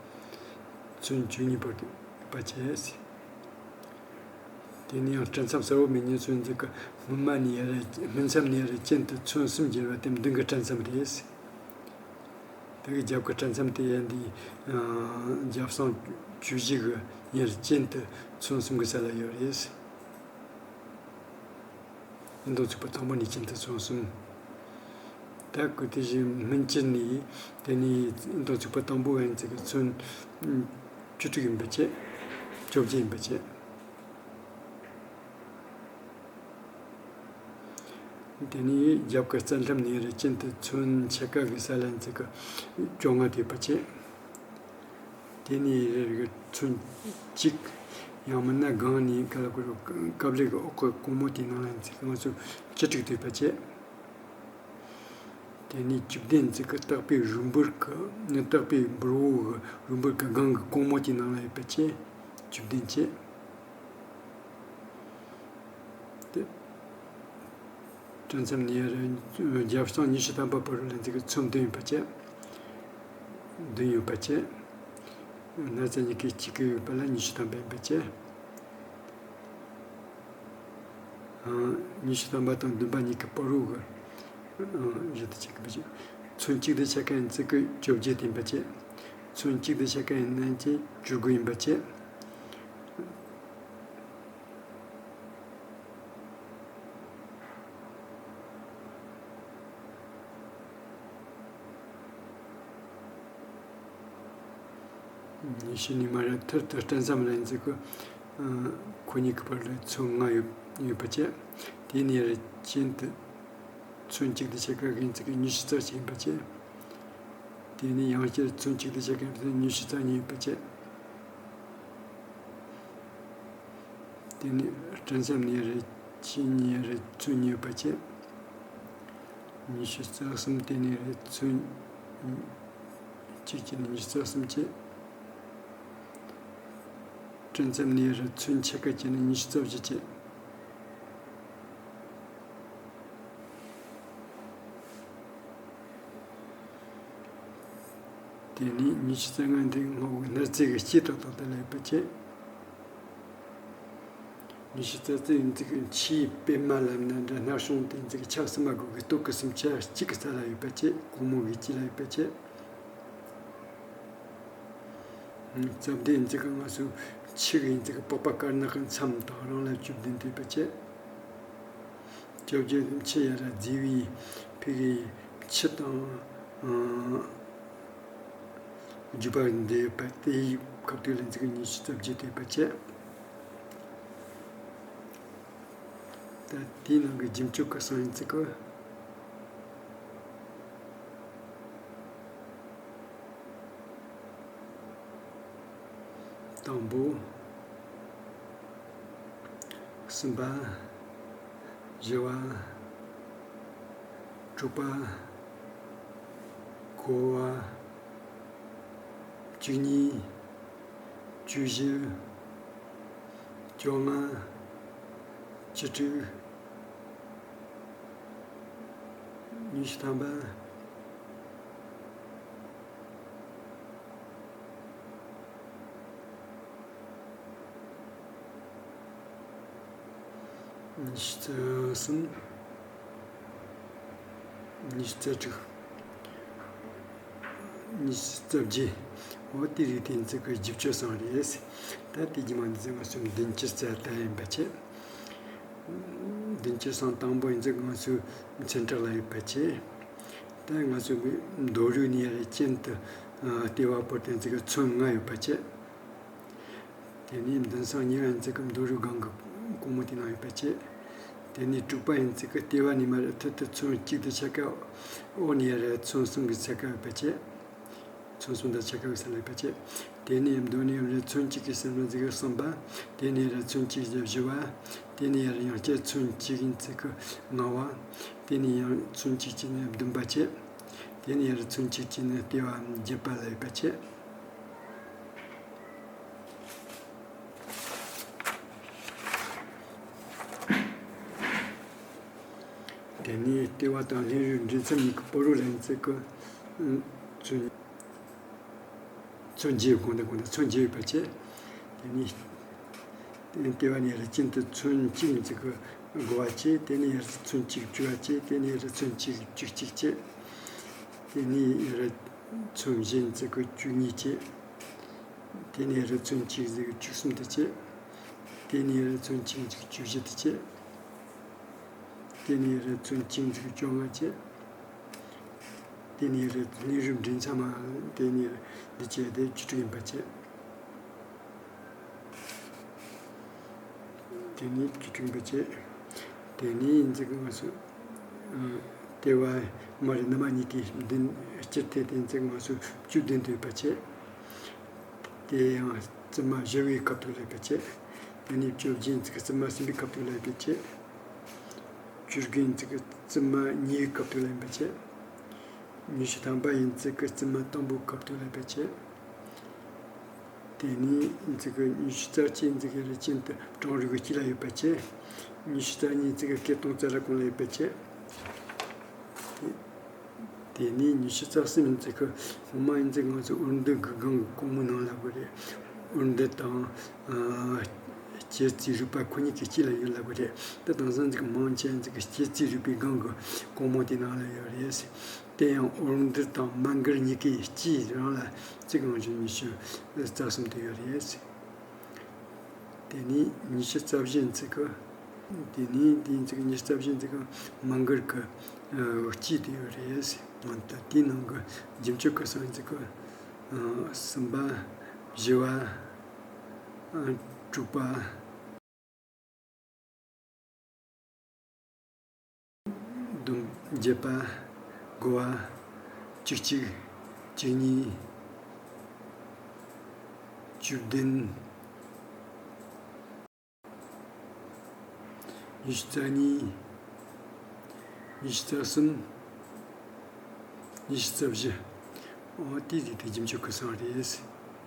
ཚོན་བཅུ་གཉིས་བར་དུ་ཡོད་པ་བྱས། དེ་ནས་ཡང་སྤྲིན་མཚམས་གསལ་བོ་མེད་ཉིན་ཚོན་ཚིག་གི་སྨིན་མ་ནས་ཡར་རེ་སྨིན་མཚམས་ནས་ཡར་རེ་གྱེན་དུ་ཚོན་གསུམ་གྱེར་བ་དེ་མདུན་གྱི་སྤྲིན་མཚམས་རེད། དེ་གི་རྒྱབ་ཀྱི་སྤྲིན་མཚམས་དེ་ཡང་འདི་རྒྱབ་གསང་བཅུ་བཞི་གི་ཡར་གྱེན་དུ་ཚོན་གསུམ་གྱི་ས་ལ་ཡོད་རེད། ཨིན་དང་ཚིག་པ་དང་པོ་ནས་གྱེན་དུ་ཚོན་གསུམ། ད་ཁོ་དེ་བཞིན་སྨིན་གྱེར་ནས་དེ་ནས་ཨིན་དང་ཚིག་པ་དང་པོ་ཡན་ཚིག་གི་ཚོན་བཅུ་དྲུག་ཡིན་པ་བྱས། བཅོ་བརྒྱད་ཡིན་པ་བྱས། དེ་ནས་རྒྱབ་ཀྱི་རྩ་མཚམས་ནས་རེ་གྱེན་དུ་ཚོན་ཕྱེད་ཀ་གི་ས་ལ་ཡན་ཚིག་གི་བཅོ་ལྔ་དེ་ཡོད་པ་བྱས། དེ་ནས་རེ་རེ་གི་ཚོན་གཅིག་ཡང་མིན་ན་སྒང་ནས་ག་ལ་གོ་རུ་ཀབ་ལེ་གི་འོག་གི་གོང་མོ་དེའི་ནང་ལ་ཚིག་ང་ཚོ་བཅུ་དྲུག་དེ་ཡོད་པ་བྱས། དེ་ནས་བཅུ་བདུན་ཚིག་གི་སྟག་པའི་རུས་འབུར་གི་ནི་སྟག་པའི་འབུར་བོ་གི་རུས་འབུར་གི་སྒང་གི་གོང་མོ་དེའི་ནང་ལ་ཡོད་པ་བྱས། བཅུ་བདུན་བྱས། དེ། སྤྲིན་མཚམས་ནས་རྒྱབ་གསང་ཉི་ཤུ་ཐམ་པ་བར་ལ་འཛིན་གྱི་ཚོན་བདུན་ཡོད་པ་བྱས། བདུན་ཡོད་པ་བྱས། སྣ་རྩེ་གཉིས་ཀའི་གཅིག་གི་ཡོད་པ་ལ་ཉི་ཤུ་ཐམ་པ་ཡིན་པ་བྱས། ཉི་ཤུ་ཐམ་པ་དང་བདུན་པ་གཉིས་ཀྱི་བར་རུ་གི་བཞི་དང་གཅིག་གི་བཞི། ཚོན་གཅིག་དང་ཕྱེད་ཀ་ཡན་ཚིག་གི་བཅོ་བརྒྱད་ཡིན་པ་བྱས། ཚོན་གཅིག་དང་ཕྱེད་ཀ་ཡན་ཚིག་བཅུ་དགུ་ཡིན་པ་བྱས། ཉི་ཤུ་ནས་མར་ཐུར་དུ་སྤྲིན་མཚམས་ལ་ཡན་ཚིག་གི་ཁོ་གཉིས་ཀྱི་བར་ལ་ཚོན་ལྔ་ཡོད་ཡོད་པ་བྱས། དེ་ནས་རེ་གྱེན་དུ་ཚོན་གཅིག་དང་ཕྱེད་ཀ་གི་ཡན་ཚིག་གི་ཉི་ཤུ་རྩ་གཅིག་ཡིན་པ་བྱས། དེ་ནས་ཡང་བསྐྱར་ཚོན་གཅིག་དང་ཕྱེད་ཀ་ཡན་ཚིག་ཉི་ཤུ་རྩ་གཉིས་ཡོད་པ་བྱས། དེ་ནས་སྤྲིན་མཚམས་ནས་རེ་གྱེན་ནས་རེ་ཚོན་གཉིས་ཡོད་པ་བྱས། ཉི་ཤུ་རྩ་གསུམ། དེ་ནས་རེ་ཚོན་གཅིག་གྱེན་ནས་ཉི་ཤུ་རྩ་གསུམ་བྱས། སྤྲིན་མཚམས་ནས་རེ་ཚོན་ཕྱེད་ཀ་གྱེན་ནས་ཉི་ཤུ་རྩ་བཞི་བྱས། དེ་ནས་ཉི་ཤུ་རྩ་ལྔ་འདི་སྔ་བོ་སྣ་རྩེ་གི་སྐྱེས་ཏོག་ཏོག་དེ་ལ་ཡོད་པ་བྱས། ཉི་ཤུ་རྩ་རྩེ་ཡན་ཚིག་གི་ཆུའི་པད་མ་ལབ་ན་འདྲ། སྣ་གཤོང་དེ་ཡན་ཚིག་གི་ཆ་གསུམ་མ་དགུ་གི་སྟོད་ཀྱི་སུམ་ཆ་གཅིག་གི་ས་ལ་ཡོད་པ་བྱས། གོང་མོ་གི་དཀྱིལ་ལ་ཡོད་པ་བྱས། རྩ་བདུན་ཡན་ཚིག་གི་ང་ཚོའི་ཆུ་གི་ཡན་ཚིག་གི་པགས་པ་དཀར་ནག་གི་མཚམས་དང་རང་ལ་བཅུ་བདུན་དེ་ཡོད་པ་བྱས། བཅོ་བརྒྱད་དེ་ཆུ་ཡར་ར་བརྫིས་པའི་ཕི་གི་ཆུ་དང་རྒྱུ་བ་འདི་ཡོད་པ་དེའི་ཁ་ཐུག་ལ་འཛིན་གྱི་ཉི་ཤུ་རྩ་བརྒྱད་དེ་ཡོད་པ་བྱས། ད་དེའི་ནང་གི་རྒྱུན་སྤྱོད་ཀྱི་གསང་ཡིན་ཚིག་གི། དང་པོ། གསུམ་པ། བཞི་བ། དྲུག་པ། དགུ་བ། བཅུ་གཉིས། བཅུ་བཞི། བཅོ་ལྔ། བཅུ་དྲུག་ཉི་ཤུ་ཐམ་པ། ཉི་ཤུ་རྩ་གསུམ། ཉི་ཤུ་རྩ་དྲུག་ཉི་ཤུ་རྩ་བརྒྱད། འོ་དེ་རིགས་དེ་ཚོ་གི་བཞི་བཅུ་སོང་རེད། ད་དེ་རྗེས་མ་འདི་ཚོ་ང་ཚོ་བདུན་ཅུ་རྩ་དགུ་ཡིན་པ་བྱས། བདུན་ཅུ་སོང་དང་པོ་ཡིན་ཚེ་ང་ཚོའི་ཚན་ཁྲག་ལ་ཡོད་པ་བྱས། ད་ང་ཚོ་གི་མདོ་རུས་ནས་ཡར་གཅིན་དུ་ལྟེ་བ་བར་དུ་ཚིག་ཚོན་ལྔ་ཡོད་པ་བྱས། དེ་ནས་མདུན་སང་ཉེ་བ་ཡིན་ཚེ་གི་མདོ་རུས་སྒང་གི་གོང་མོ་དེ་ནང་ཡོད་པ་བྱས། དེ་ནས་དྲུག་པ་ཡིན་ཚེ་གི་ལྟེ་བ་ནས་མར་ཐུར་དུ་ཚོན་གཅིག་དེ་ཆ་ག་འོག་ནས་ཡར་ཚོན་གསུམ་གྱི་ཆ་ག་ཡོད་པ་བྱས། ཚོན་གསུམ་དང་ཆ་ག་ཡོད་ས་ལ་ཡོད་པ་བྱས། དེ་ནས་མདོ་ནས་ཡར་ཚོན་གཅིག་གི་ས་ན་ཚིག་གསུམ་པ། དེ་ནས་ཡར་ཚོན་གཅིག་བཞི་བ། དེ་ནས་ཡར་ཡང་བསྐྱར་ཚོན་གཅིག་ཡིན་ཚེ་གི་ལྔ་བ། དེ་ནས་ཡང་ཚོན་གཅིག་གཅིག་ནས་བདུན་པ་བྱས། དེ་ནས་ཡར་ཚོན་གཅིག་གཅིག་ནས་ལྟེ་བ་བརྒྱད་པ་ལ་ཡོད་པ་བྱས། དེ་ནས་ལྟེ་བ་དང་སྙིང་རུས་འབྲེལ་མཚམས་གཉིས་ཀྱི་སྤོ་རོ་ལ་ཡིན་ཚེ་གི་ཚོན། ཚོན་བརྒྱད་གོང་དང་གོང་དང་ཚོན་བརྒྱད་ཡོད་པ་བྱས། དེ་ནས་ལྟེ་བ་ནས་ཡར་གཅིན་དུ་ཚོན་གཅིག་ཡིན་ཚེ་གི་དགུ་བ་བྱས། དེ་ནས་ཡར་ཚོན་གཅིག་བཅུ་བ་བྱས། དེ་ནས་ཡར་ཚོན་གཅིག་བཅུ་གཅིག་བྱས། དེ་ནས་ཡར་ཚོན་བཞི་ཡིན་ཚེ་གི་བཅུ་གཉིས་བྱས། དེ་ནས་རི་ཚོན་གཅིག་ཟིག་བཅུ་གསུམ་དུ་བྱས། དེ་ནས་རི་ཚོན་གཅིག་ཟིག་བཅུ་བཞི་དུ་བྱས། དེ་ནས་རི་ཚོན་གཅིག་ཟིག་བཅོ་ལྔ་བྱས། དེ་ནས་རི་སྙིང་རུས་འབྲེལ་མཚམས་དེ་ནས་འདི་བྱས་ཏེ་བཅུ་དྲུག་ཡིན་པ་བྱས། དེ་ནས་བཅུ་དྲུག་ཡིན་པ་བྱས། དེ་ནས་ཡིན་ཚེ་གི་ང་ཚོ་ལྟེ་བ་མར་རི་ནུ་མ་གཉིས་ཀྱི་མདུན་སྤྱིར་ཐེ་དེ་ཡིན་ཚེ་གི་ང་ཚོ་བཅུ་བདུན་དུ་ཡོད་པ་བྱས། དེ་ཡང་རྩིབ་མ་བཞི་བའི་ཁ་ཐུག་ལ་ཡོད་པ་བྱས། དེ་ནས་བཅོ་བརྒྱད་ཡིན་ཚེ་གི་རྩིབ་མ་གསུམ་པའི་ཁ་ཐུག་ལ་ཡོད་པ་བྱས། བཅུ་དགུ་ཡིན་ཚེ་གི་རྩིབ་མ་གཉིས་པའི་ཁ་ཐུག་ལ་ཡིན་པ་བྱས། ཉི་ཤུ་ཐམ་པ་ཡིན་ཚེ་གི་རྩིབ་མ་དང་པོའི་ཁ་ཐུག་ལ་ཡོད་པ་བྱས། དེ་ནས་ཡིན་ཚེ་གི་ཉི་ཤུ་རྩ་གཅིག་ཡིན་ཚེ་གི་རི་གཅིན་དུ་བྲང་རི་གི་དཀྱིལ་ལ་ཡོད་པ་བྱས། ཉི་ཤུ་རྩ་གཉིས་ཡིན་ཚེ་གི་སྐེ་དང་རྩ་ར་གོང་ལ་ཡོད་པ་བྱས། དེ་ནས་ཉི་ཤུ་རྩ་གསུམ་ཡིན་ཚེ་གི་སྔོན་མ་ཡིན་ཚེ་ང་ཚོ་འོར་འདུ་གི་སྒང་གི་གོང་མོ་ནང་ལ་དགོས་རེད། འོར་འདུ་དང་ཨ་སྐྱེད་ཚལ་རུས་པ་ཁོ་གཉིས་ཀྱི་དཀྱིལ་ལ་ཡོད་ལ་དགོས་རེད། དེ་དེང་སང་ཚིག་མང་ཆེ་ཡིན་ཚེ་གི་སྐྱེད་ཚལ་རུས་པའི་སྒང་གི་གོང་མོ་དེ་ནང་ལ་ཡོད་རེད། དེ་ཡང་འོར་འདུ་དང་མ་མགར་གཉིས་ཀའི་དཀྱིལ་རང་ལ་ཚིག་ང་ཚོ་ཉི་ཤུ་རྩ་གསུམ་དུ་ཡོད་རེད། དེ་ནས་ཉི་ཤུ་རྩ་བཞི་ཡིན་ཚེ་གི། དེ་ནས་དེ་ཡིན་ཚེ་གི་ཉི་ཤུ་རྩ་བཞི་ཡིན་ཚེ་གི་མ་མགར་གི་ཨ་དཀྱིལ་དུ་ཡོད་རེད། ད་དེའི་ནང་གི་རྒྱུན་སྤྱོད་གི་སོང་ཡིན་ཚེ་གི་ཨ་གསུམ་པ། བཞི་བ། ཨ་དྲུག་པ། བདུན། བརྒྱད་པ། དགུ་བ། བཅུ་གཅིག་བཅུ་གཉིས། བཅུ་བདུན། ཉི་ཤུ་རྩ་གཉིས། ཉི་ཤུ་རྩ་གསུམ། ཉི་ཤུ་རྩ་བཞི། འོ་དེ་དེ་དེ་རྒྱུན་སྤྱོད་གི་སོང་རེད།